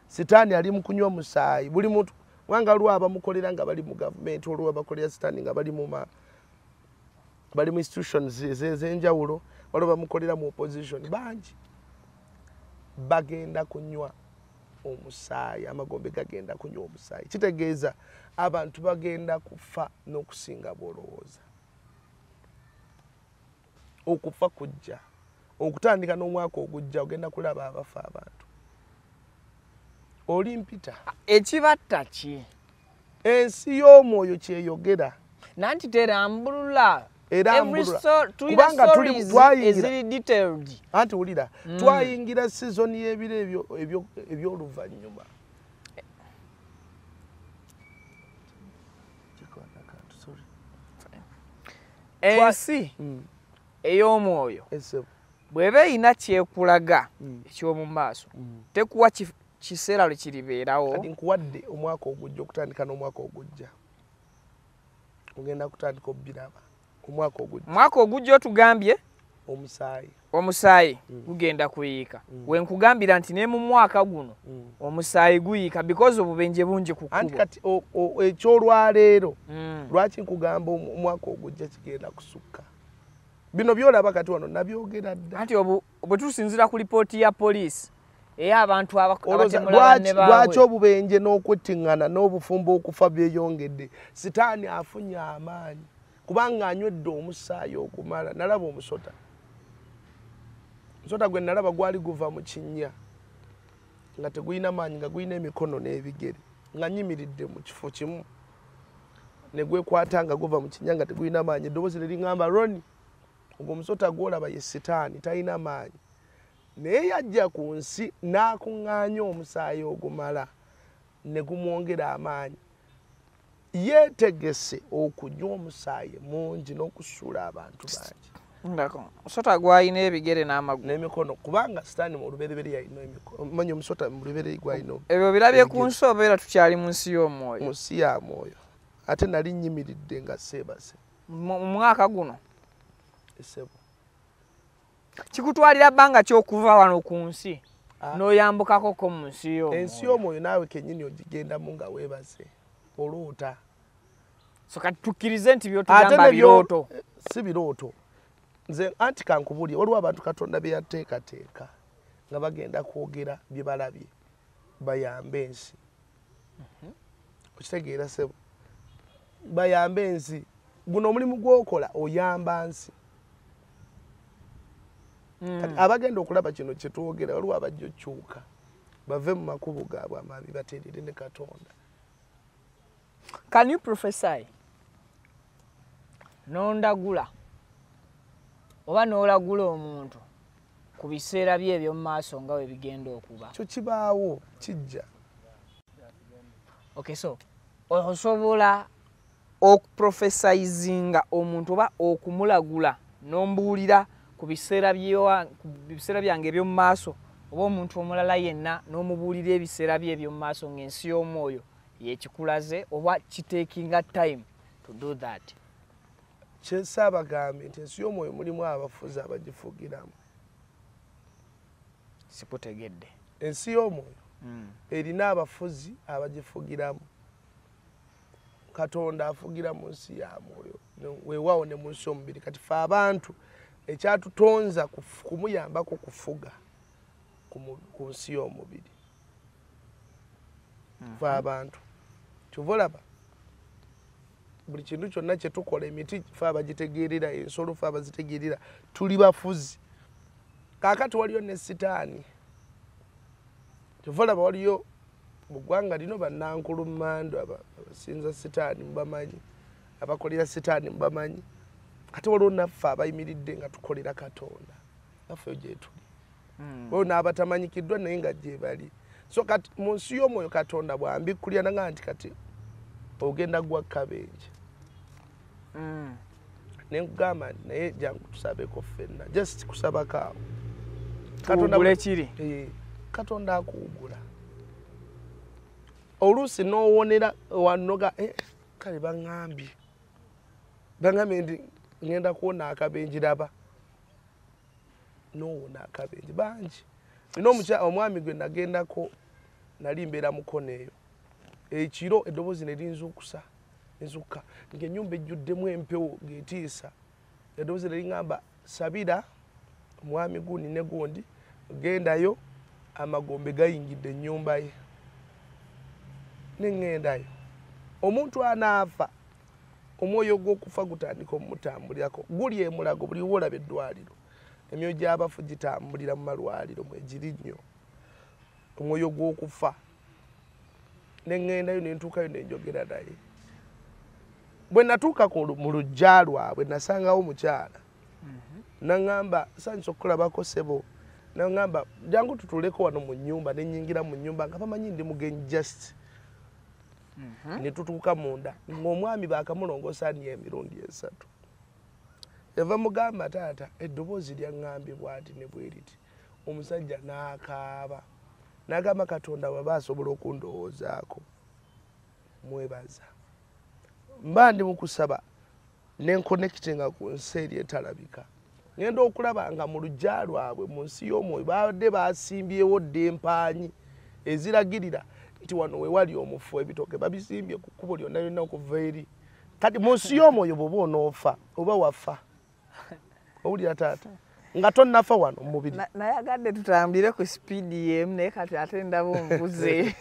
Sitaani ali mu kunywa musaayi. Buli muntu wanga waliwo abamukolera nga bali mu gavumenti, waliwo abakolera sitaani nga bali mu institutions ez'enjawulo, waliwo bamukolera mu opposition. Bangi bagenda kunywa omusaayi, amagombe gagenda kunywa omusaayi. Kitegeeza abantu bagenda kufa n'okusinga bw'olowooza. Okufa kujja. Okutandika n'omwaka ogujja ogenda kulaba abafa abantu. Oli mpita. Ekibatta ki? Ensi y'omwoyo kyeyogera. Nanti terambulula. Erambulula. Kubanga tuli detailed. Anti wulira, twayingira season y'ebiro eby'oluvannyuma. Ensi ey'omwoyo bw'eba erina kyekulaga eky'omu maaso, tekuwa kiseera lwe kiribeerawo. Kati nkuwadde omwaka ogujja, okutandika n'omwaka ogujja ogenda kutandika obbiraba. Omwaka ogujja, omwaka ogujja otugambye omusaayi, omusaayi gugenda kuyiika. We nkugambira nti ne mu mwaka guno omusaayi guyiika because obubenje bungi ku kkubo. Anti kati ekyolwaleero lwaki nkugamba omwaka ogujja kigenda kusukka? Bino byolaba kati wano nabyogera dda. Anti bwe tusinziira ku lipooti ya poliisi Ey'abantu abatemula banne baabwe. Lwaki obubenje n'okwettiŋŋana n'obufumbo okufa byeyongedde? Sitaani afunye amaanyi kubanga anywedde omusaayi okumala. Nalaba omusota. Omusota gwe nalaba gwali guva mu kinnya nga tegulina maanyi, nga gulina emikono n'ebigere, nga nyimiridde mu kifo kimu ne gwekwata nga guva mu kinnya nga tegulina maanyi. Eddoboozi ne liŋŋamba, Ronnie, ogwo omusota gw'olaba ye Sitaani, talina maanyi. Naye yajja ku nsi n'akuŋŋaanya omusaayi ogumala ne gumwongera amaanyi. Yeetegese okunywa omusaayi mungi n'okusuula abantu bangi. Ndako, omusota gwalina ebigere n'amagulu. N'emikono, kubanga Sitaani mu lubereberye yalina emikono. Omanyi omusota mu lubereberye gwalina Ebyo birabye ku nsi oba era tukyali mu nsi y'omwoyo? Mu nsi ya mwoyo. Ate nali nnyimiridde nga seebase. Mu mwaka guno? Essebo. Kikutwalira bbanga ki okuva wano ku nsi n'oyambukako mu nsi y'omwoyo? Ensi y'omwoyo naawe kennyini ogigendamu nga weebase, oloota. So kati tukkirize nti by'otugamba birooto. Si birooto. Nze anti kankubuulire, waliwo abantu Katonda bye yateekateeka nga bagenda kwogera bye balabye bayambe ensi. Okitegeera ssebo? Bayambe ensi. Guno omulimu gw'okola oyamba nsi. Kati abagenda okulaba kino kye twogera, waliwo abajja okukyuka bave mu makubo gaabwe amabi bateerere ne Katonda. Can you prophesy? N'ondagula oba n'olagula omuntu ku biseera bye eby'omu maaso nga bwe bigenda okuba. Kyo kibaawo, kijja. Okay, so osobola okuprofesayizinga omuntu oba okumulagula n'ombuulira ku biseera byange eby'omu maaso oba omuntu omulala yenna n'omubuulira ebiseera bye eby'omu maaso ng'ensi y'omwoyo yekikulaze oba kitakinga time to do that. Kyensaabagambye nti ensi y'omwoyo mulimu abafuzi abagifugiramu. Sikutegedde. Ensi y'omwoyo erina abafuzi abagifugiramu. Katonda afugira mu nsi ya mwoyo, weewaawo ne mu nsi y'omubiri. Kati ffe abantu ekyatutonza kumuyambako kufuga ku nsi y'omubiri. Ffe abantu kyova olaba buli kintu kyonna kye tukola, emiti ffe abagitegeerera, ensolo ffe abazitegeerera, tuli bafuzi. Kaakati waliyo ne Sitaani. Kyova olaba waliyo mu ggwanga lino bannankulummando abasinza Sitaani mubamanyi, abakolera Sitaani mubamanyi. Ate waliwo naffe abayimiridde nga tukolera Katonda, naffe gye tuli. Waliwo n'abatamanyikiddwa naye nga gye bali. So kati mu nsi y'omwoyo Katonda bw'ambikkulira nanga nti kati ogenda gwa kabenje. Ne nkugamba nti naye jangu tusabeko ffenna, just kusabako awo. Tuwugule kiri. Katonda akuwugula. Oluusi n'owonera wanoga, kale baŋŋambye. Baŋŋambye nti ngenda kuwona akabenje, laba. N'owona akabenje bangi. Nina omwami gwe nagendako, nali mbeera Mukono eyo. Ekiro eddoboozi ne linzuukusa, nzuukuka ng'ennyumba ejjuddemu empewo ng'etiisa. Eddoboozi ne liŋŋamba, sabira omwami gundi ne gundi, gendayo amagombe gayingidde ennyumba ye. Ne ŋŋendayo. Omuntu anaafa, omwoyo gw'okufa gutandika omutambulirako. Guli emulago buli w'olaba eddwaliro. Emyoyo gy'abafu gitambulira mu malwaliro mwegiri nnyo. Omwoyo gw'okufa. Ne ŋŋendayo ne ntuukayo ne njogera naye. Bwe natuuka mu luggya lwabwe nasangawo omukyala. Naŋŋamba, nsanyuse okukulabako ssebo. Naŋŋamba, jangu tutuuleko wano mu nnyumba. Ne nnyingira mu nnyumba nga bamanyi ndi mugenyi just. Ne tutuuka munda ng'omwami baakamulongoosa nnyo emirundi 3. Yava mugamba, taata eddoboozi lyaŋŋambye bw'ati ne bwe riti. Omusajja n'akaaba. N'agamba Katonda bw'aba asobola okundowoozaako mwebaza. Mba ndi mu kusaba ne nkonectinga ku nsi eri etalabika. Ngenda okulaba nga mu luggya lwabwe mu nsi y'omwoyo babadde basimbyewo dda empaanyi eziragirira nti wano we wali omufu, ebitooke babisimbye ku kkubo lyonna lyonna okuva eri. Kati mu nsi y'omwoyo bw'oba onoofa oba wafa, owulira taata, Nga tonnafa wano mu mubiri. Nayagadde tutambulire ku sipiidi y'emu, naye kati ate ndaba ombuze.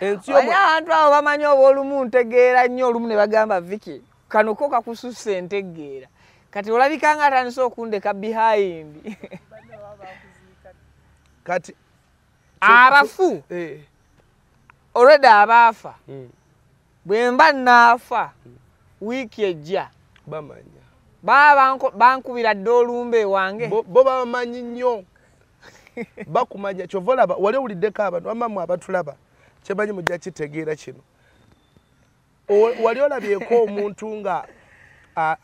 Ensi Omanyi abantu abo bamanyi oba olumu ntegeera nnyo, olumu ne bagamba Vicky kano ko kakususse ntegeera. Kati olabika nga atandise okundeka behind. Kati abafu already abaafa. Bwe mba naafa wiiki ejja bamanya. Baba bankubira dda olumbe wange. Bo bamanyi nnyo. Bakumanya. Kyova olaba wali owuliddeko abantu bamammwe abatulaba kyemanyi mujja kitegeera kino. Wali olabyeko omuntu nga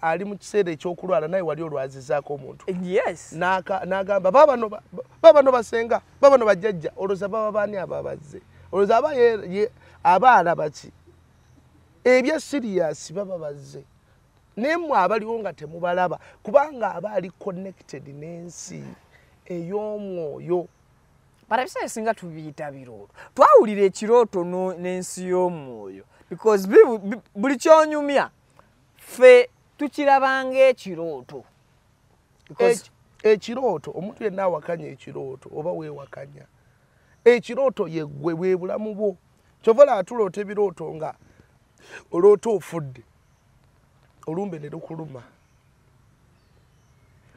ali mu kiseera ekyokulwala naye wali olwazizaako omuntu. Yes. N'agamba baba no basenga, baba no bajjajja, olowooza baba baani ababazze? Olowooza aba alaba ki? Ebya serious baba bazze. Naye mmwe abaliwo nga temubalaba kubanga aba ali connected n'ensi ey'omwoyo. But ebiseera ebisinga tubiyita birooto. Twawulira ekirooto n'ensi y'omwoyo because buli ky'onyumya ffe tukirabanga ekirooto. Because Ekirooto, omuntu yenna awakanya ekirooto oba weewakanya. Ekirooto ye ggwe, bwe bulamu bwo. Kyova olaba tuloota ebirooto nga oloota ofudde, olumbe ne lukuluma.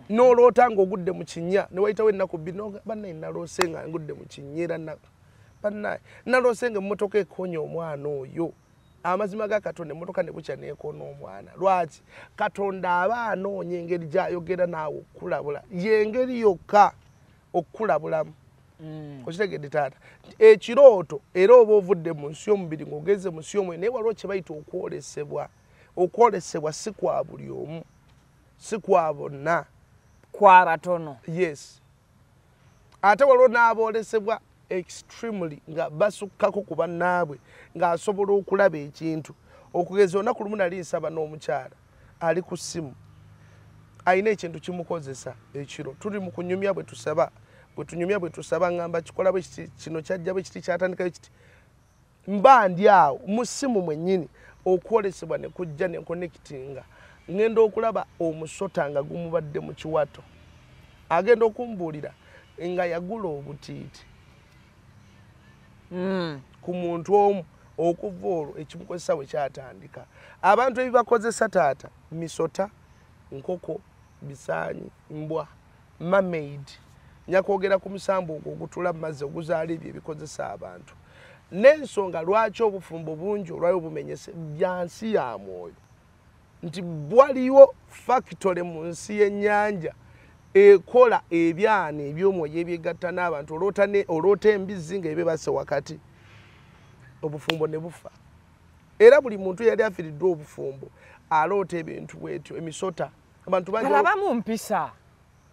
N'oloota ng'ogudde mu kinnya ne wayitawo ennaku 2 n'ogamba bannaye naloose nga ngudde mu kinnya era bannaye naloose ng'emmotoka ekoonye omwana oyo. Amazima ga Katonda emmotoka ne bukya n'ekoona omwana. Lwaki? Katonda aba anoonya engeri gy'ayogera naawe okukulabula. Y'engeri yokka okukulabulamu. Okitegedde taata? Ekirooto era oba ovudde mu nsi y'omubiri ng'ogenze mu nsi y'omwoyo, naye waliwo kye bayita okwolesebwa. Okwolesebwa si kwa buli omu, si kwa bonna. Kwa batono. Yes. Ate waliwo n'aboolesebwa extremely nga basukkako ku bannaabwe ng'asobola okulaba ekintu. Okugeza olunaku lumu nali nsaba n'omukyala ali ku ssimu, alina ekintu kimukozesa ekiro. Tuli mu kunyumya bwe tusaba, bwe tunyumya bwe tusaba, ngamba kikola bwe kiti, kino kyajja bwe kiti, kyatandika bwe kiti. Mba ndi awo mu ssimu mwennyini okwolesebwa ne kujja ne connectinga. Ngenda okulaba omusota nga gumubadde mu kiwato. Agenda okumbuulira nga yagula obutiiti ku muntu omu. Okuva olwo ekimukozesa bwe kyatandika. Abantu ebibakozesa taata misota, nkoko, bisaanyi, mbwa, mermaid. Nja kwogera ku musambu ogwo ogutula mu mazzi oguzaala ebyo ebikozesa abantu. N'ensonga lwaki obufumbo bungi olwayo bumenyese bya nsi ya mwoyo. Nti waliwo factory mu nsi y'ennyanja ekola ebyana eby'omwoyo ebyegatta n'abantu. Oloota embizzi ng'ebebase wakati, obufumbo ne bufa. Era buli muntu yali afiiriddwa obufumbo aloota ebintu bwetyo, emisota. Abantu bangi Balabamu mpisa.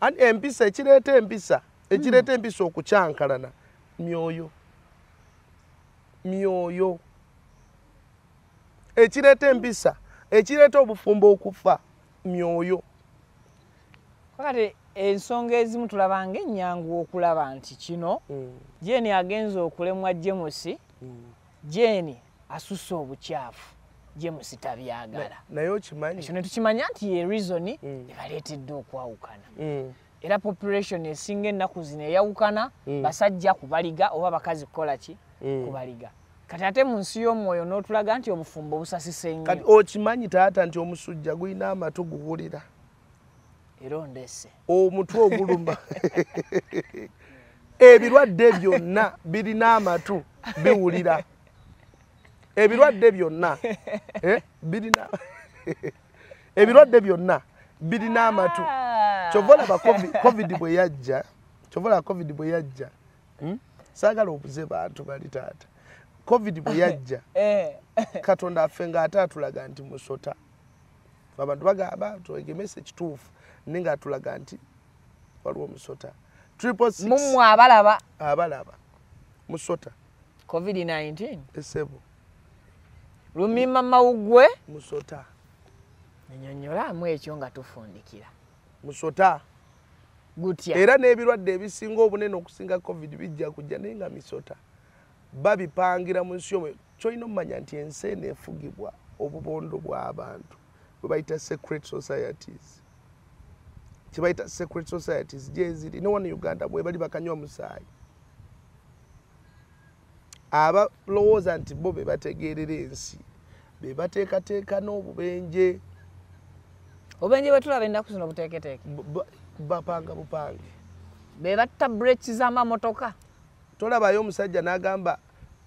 Anti empisa ekireeta empisa, ekireeta empisa okukyankalana myoyo. Myoyo. Ekireeta empisa, ekireeta obufumbo okufa myoyo. Kakati ensonga ezimu tulabanga ennyangu okulaba nti kino Jeni agenze okulemwa James, Jeni asusse obukyafu, James tabyagala. Naye okimanyi. Ekyo ne tukimanya nti ye reason ebaleetedde okwawukana. Era population esinga ennaku zino eyawukana basajja kubaliga oba bakazi kukola ki? Kubaliga. Kati ate mu nsi y'omwoyo n'otulaga nti obufumbo busasise nnyo. Kati okimanyi taata nti omusujja gulina amatu guwulira. Era ondese. Omutwe oguluma. Ebirwadde byonna birina amatu biwulira. Ebirwadde byonna, birina ebirwadde byonna birina amatu. Kyova olaba COVID bwe yajja, kyova olaba COVID bwe yajja. Saagala obuze bantu bali taata. COVID bwe yajja, Katonda affe ng'ate atulaga nti musota. Abantu bagamba twegemese kituufu, naye ng'atulaga nti waliwo omusota. 666. Mummwe abalaba. Abalaba. Musota. COVID-19. Esebo. Lumima mawugwe. Musota. Nnyonnyolamu ekyo nga tufundikira. Musota. Gutya. Era n'ebirwadde ebisinga obunene okusinga COVID bijja kujja naye nga misota. Babipangira mu nsi omwo. Ky'olina okumanya nti ensi eno efugibwa obubondo bw'abantu bwe bayita secret societies. Kyebayita secret societies gyeziri ne wano Uganda bwe bali bakanywa musaayi. Abalowooza nti bo be bategeerera ensi, be bateekateeka n'obubenje. Obubenje bwe tulaba ennaku zino buteeketeeke. Bapanga bupange. Be batta brakes z'amamotoka. Tolabayo omusajja n'agamba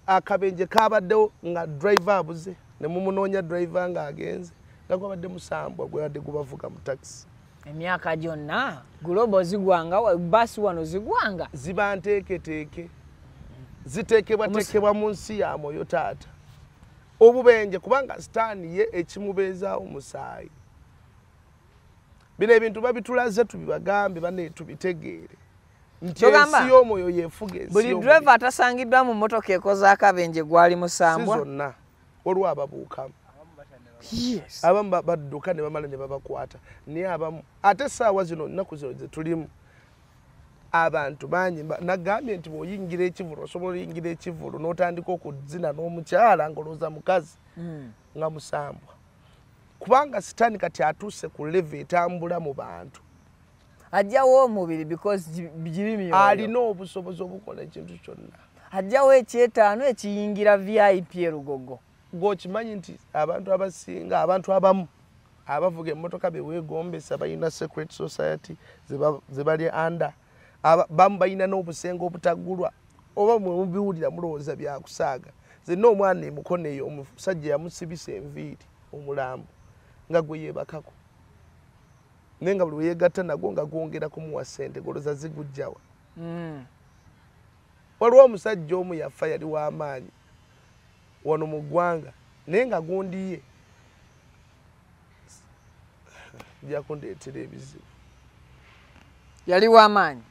akabenje kabaddewo nga driver abuze, ne mumunoonya driver ng'agenze, nga gwabadde musambwa gwabadde gubavuga mu taxi. Emyaka gyonna gulobo zigwanga, basi wano zigwanga. Ziba nteeketeeke. Ziteekebwateekebwa mu nsi ya mwoyo taata. Obubenje kubanga sitaani ye ekimubeezaawo musaayi. Bino ebintu babitulaze tubibagambe banne tubitegeere. Nti ensi y'omwoyo yeefuga ensi Buli y'omubiri. driver atasangiddwa mu mmotoka ekoze akabenje gwali musambwa. Si zonna, waliwo ababuukamu. Yes. Abamu badduka ne bamala ne babakwata. Naye abamu ate essaawa zino ennaku zino ze tulimu abantu bangi nagambye nti bw'oyingira ekivvulu osobola oyingira ekivvulu n'otandika okuzina n'omukyala ng'olowooza mukazi nga musambwa. Kubanga sitaani kati atuuse ku level etambula mu bantu. Ajjawo omubiri because giri myoyo. Alina obusobozi obukola ekintu kyonna. Ajjawo ekyetaano ekiyingira VIP e Lugogo. Gw'okimanyi nti abantu abasinga, abantu abamu abavuga emmotoka be weegombesa balina secret society ze bali under. Bamu balina n'obusenge obutaggulwa oba mwe mubiwulira mulowooza byakusaaga. Nze nina omwana e Mukono eyo omusajja yamusibisa enviiri omulambo nga gwe yeebakako. Naye nga buli lwe yeegatta nagwo nga gwongera kumuwa ssente golooza zigujjawa. Waliwo omusajja omu yafa yali w'amaanyi wano mu ggwanga naye nga gundi ye nja kundeetera ebizibu. Yali w'amaanyi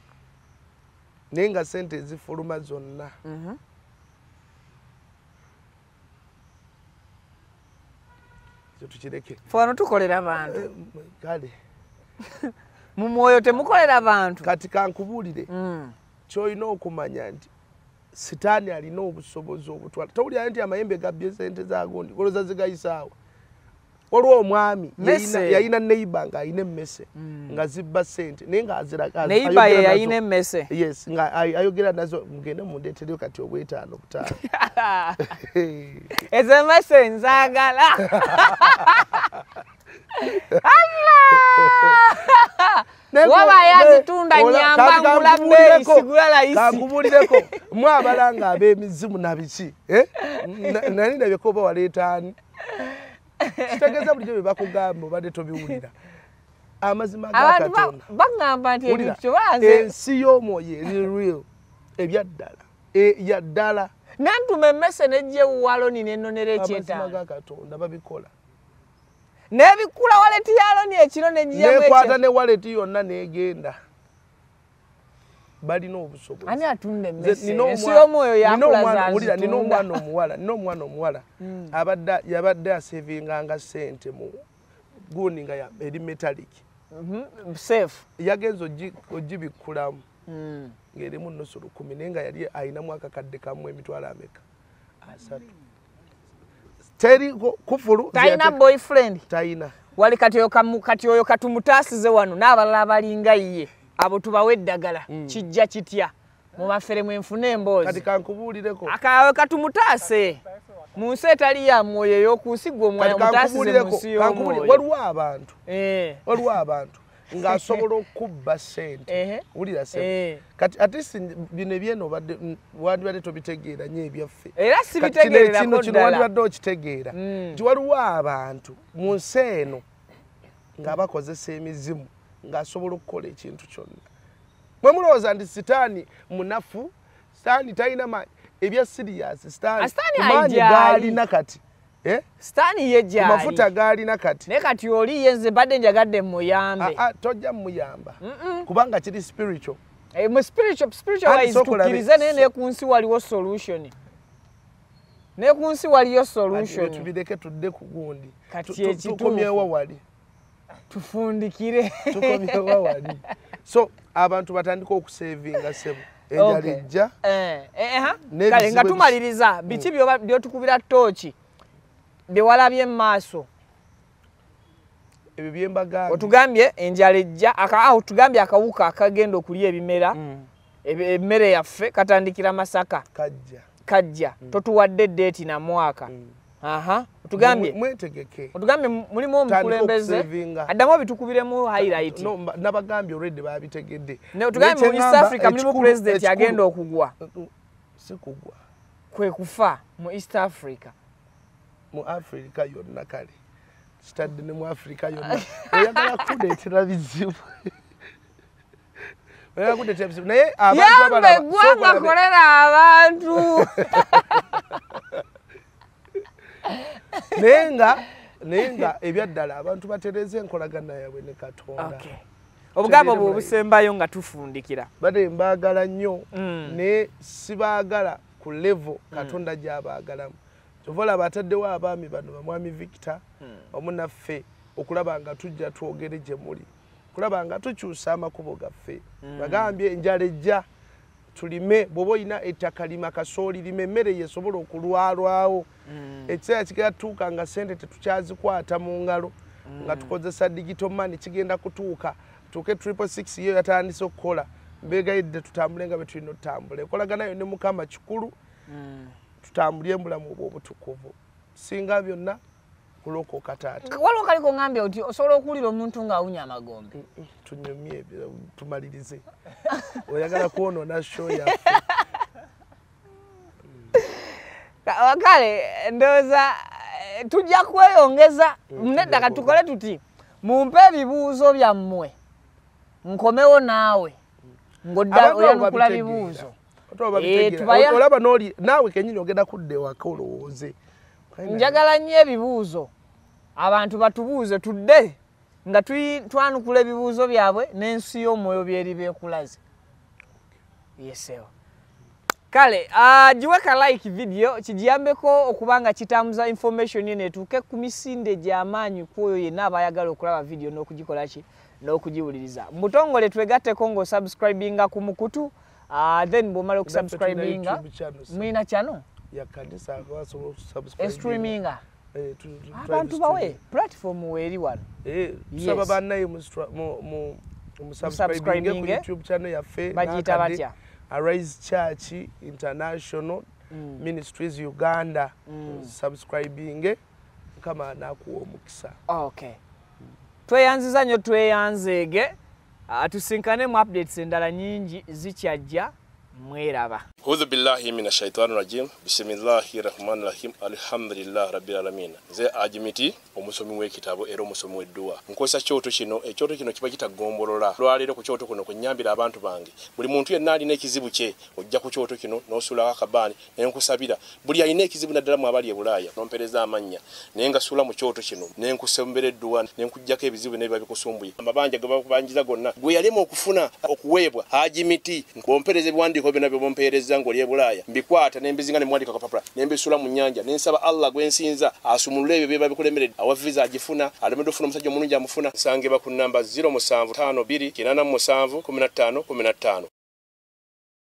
naye nga ssente ezifuluma zonna. Ekyo tukireke. Ffe wano tukolera bantu. Kale. Mu mwoyo temukolera bantu. Kati kankubuulire. Ky'olina okumanya nti sitaani alina obusobozi obutwala. Towulira nti amayembe gabbye ssente za gundi, golooza zigayisaawa. Waliwo omwami yalina neighbor ng'alina emmese nga zibba ssente naye ng'aziraga. Neighbor ye yalina emmese. Yes, nga ayogera nazo mugende mundeetereyo kati obwetaano butaano. Ezo emmese nzaagala. Allah! Waba yazitunda nyamba ngula bbeeyi sigula layisi. Kankubuulireko mwabalanga ab'emizimu na biki? Nali ndabyeko oba waleeta ani? Kitegeeza bulijjo bye bakugamba obadde tobiwulira. Amazima ga Katonda. Bagamba nti ebintu banze. Ensi y'omwoyo eri real. Ebyaddala. Eyaddala. Nantuma emmese n'ejja ewuwaloni n'ennonera ekyetaano. Amazima ga Katonda babikola. N'ebikula waleti ya Aloni ekiro n'eggyamu Nekwata ne waleti yonna n'egenda. Balina obusobozi. Ani atunda emmese? Ensi y'omwoyo yakula zazitunda. Nina omwana omuwala, nina omwana omuwala. Yabadde asavinganga ssente mu gundi nga eri metallic. Safe. Yagenze ogibikkulamu. Ng'erimu nusu 10,000 naye nga yali ayinamu akakadde kamu emitwalo ameka? 3. Teri kufulu. Talina boyfriend. Talina. Wali kati oyo katumutaasize wano n'abalala abalinga ye. Abo tubawe eddagala. Kijja kitya. Mubafere mwenfune emboozi. Kati kankubuulireko. Akawe katumutaase. Mu nsi etali ya mwoyo ey'oku nsi gwe omwoyo mutaasize mu nsi y'omwoyo. Waliwo abantu. Waliwo abantu. Ng'asobola okubba ssente. Wulira ssente. Kati ate bino ebyeno wandibadde tobitegeera nnyo ebyaffe. Era sibitegeererako ddala. Kino wandibadde okitegeera. Nti waliwo abantu mu nsi eno nga bakozesa emizimu ng'asobola okukola ekintu kyonna. Mwe mulowooza nti sitaani munafu, sitaani talina maanyi. Ebya serious, sitaani maanyi g'alina kati. Sitaani ye gy'ali. Mafuta g'alina kati. Naye kati oli ye nze mbadde njagadde mmuyambe. Tojja mmuyamba. Kubanga kiri spiritual. Mu spiritual wise tukkirize naye ne ku nsi waliwo solution. Ne ku nsi waliyo solution. Tubireke tudde ku gundi. Kati ekituufu. Tukomyewo wali. Tufundikire. Tukomyewo wali. So abantu batandika okusavinga ssebo. Enjala ejja. Kale nga tumaliriza biki by'otukubira ttooki bye walabye mu maaso. Ebyo byembagambye. Otugambye enjala ejja, otugambye akawuka akagenda okulya ebimera, emmere yaffe katandikira Masaka. Kajja. Totuwadde date na mwaka. Otugambye mwetegeke. Otugambye mulimu omukulembeze addamu obitukubiremu highlight. No, nabagambye already babitegedde. Ne otugambye mu East Africa mulimu president agenda okugwa. Si kugwa. Kwe kufa mu East Africa. Mu Africa yonna kale. Kitadde ne mu Africa yonna. Oyagala kuleetera bizibu. Oyagala kuleetera bizibu. Naye abantu abalaba. Yambe ggwanga kolera abantu. Naye nga ebyaddala abantu batereze enkolagana yaabwe ne Katonda. Obugambo bwe obusembayo nga tufundikira. Badde mbaagala nnyo, naye sibaagala ku level Katonda gy'abaagalamu. Kyova olaba ataddewo abaami bano, bamwami Victor wamu naffe, okulaba nga tujja twogere gye muli, okulaba nga tukyusa amakubo gaffe. Bagambye enjala ejja, tulime. Bw'oba olina ettaka lima kasooli, lima emmere yesobola okulwalwawo. Ekiseera kigenda tutuuka nga ssente tetukyazikwata mu ngalo, nga tukozesa digital money. Kigenda kutuuka tuuke 666 yo yatandise okukola. Mbeegayidde tutambule nga bwe tulina otutambula. Enkolagana yo ne Mukama kikulu, tutambulye mu bulamu obw'obutukuvu. Singa byonna kulokoka taata. Waliwo kaliko ngambye nti osobola okuwulira omuntu ng'awunya amagombe. Tunyumye tumalirize. Oyagala kwonoona show yaffe. Kale ndowooza tujja kweyongeza. Nedda katukole tuti mumpe ebibuuzo byammwe nkomewo naawe ng'odda oyanukula bibuuzo. Olaba n'oli naawe kennyini ogenda kudda ewaka olowooze. Njagala nnyo ebibuuzo abantu batubuuze, tudde nga twanukula ebibuuzo byabwe n'ensi y'omwoyo byeri beekulaze. Yesewo. Kale giwe ka like video kigiyambeko okuba nga kitambuza information eno etuuke ku misinde gy'amaanyi ku oyo yenna abayagala okulaba video n'okugikola ki n'okugiwuliriza. Mutongole twegatteko ng'osubscribinga ku mukutu, then bw'omala okusubscribinga mulina channel ya kanisa basobola okusubscribe streaminga abantu bawe platform weeri wano. Tusaba bannaye mu subscribinge ku YouTube channel yaffe. Bagiyita batya? Arise Church International Ministries Uganda. Subscribinge, Mukama anakuwa omukisa. Okay. Tweyanziza nnyo, tweyanzeege. Tusinkane mu updates endala nyingi zikyajja. Mweraba. Audhu billahi minash shaitani rajim. Bismillahir rahmanir rahim. Alhamdulillah rabbil alamin. Nze Ajimiti omusomi w'ekitabo era omusomi w'edduwa. Nkozesa kyoto kino, ekyoto kino kiba kitagombolola. Lwaleero ku kyoto kuno kunnyambira abantu bange. Buli muntu yenna alina ekizibu kye ojja ku kyoto kino n'osuulako akabaani ne nkusabira. Buli alina ekizibu naddala mu abali e Bulaaya n'ompeereza amannya naye nga suula mu kyoto kino ne nkusembera edduwa ne nkuggyako ebizibu n'ebiba bikusumbuye. Amabanja ge bakubanjiza gonna gwe yalema okufuna okuweebwa Ajimiti ng'ompeereza ebiwandiiko byonna bye bompeereza ng'oli e Bulaaya mbikwata ne mbizinga ne muwandiika kapapula ne mbisuula mu nnyanja ne nsaba Allah gwe nsinza asumulule ebyo biba bikulemeredde. Awa visa agifuna, alemedde ofuna omusajja omulungi amufuna. Nsangibwa ku nnamba 0752 87 15 15.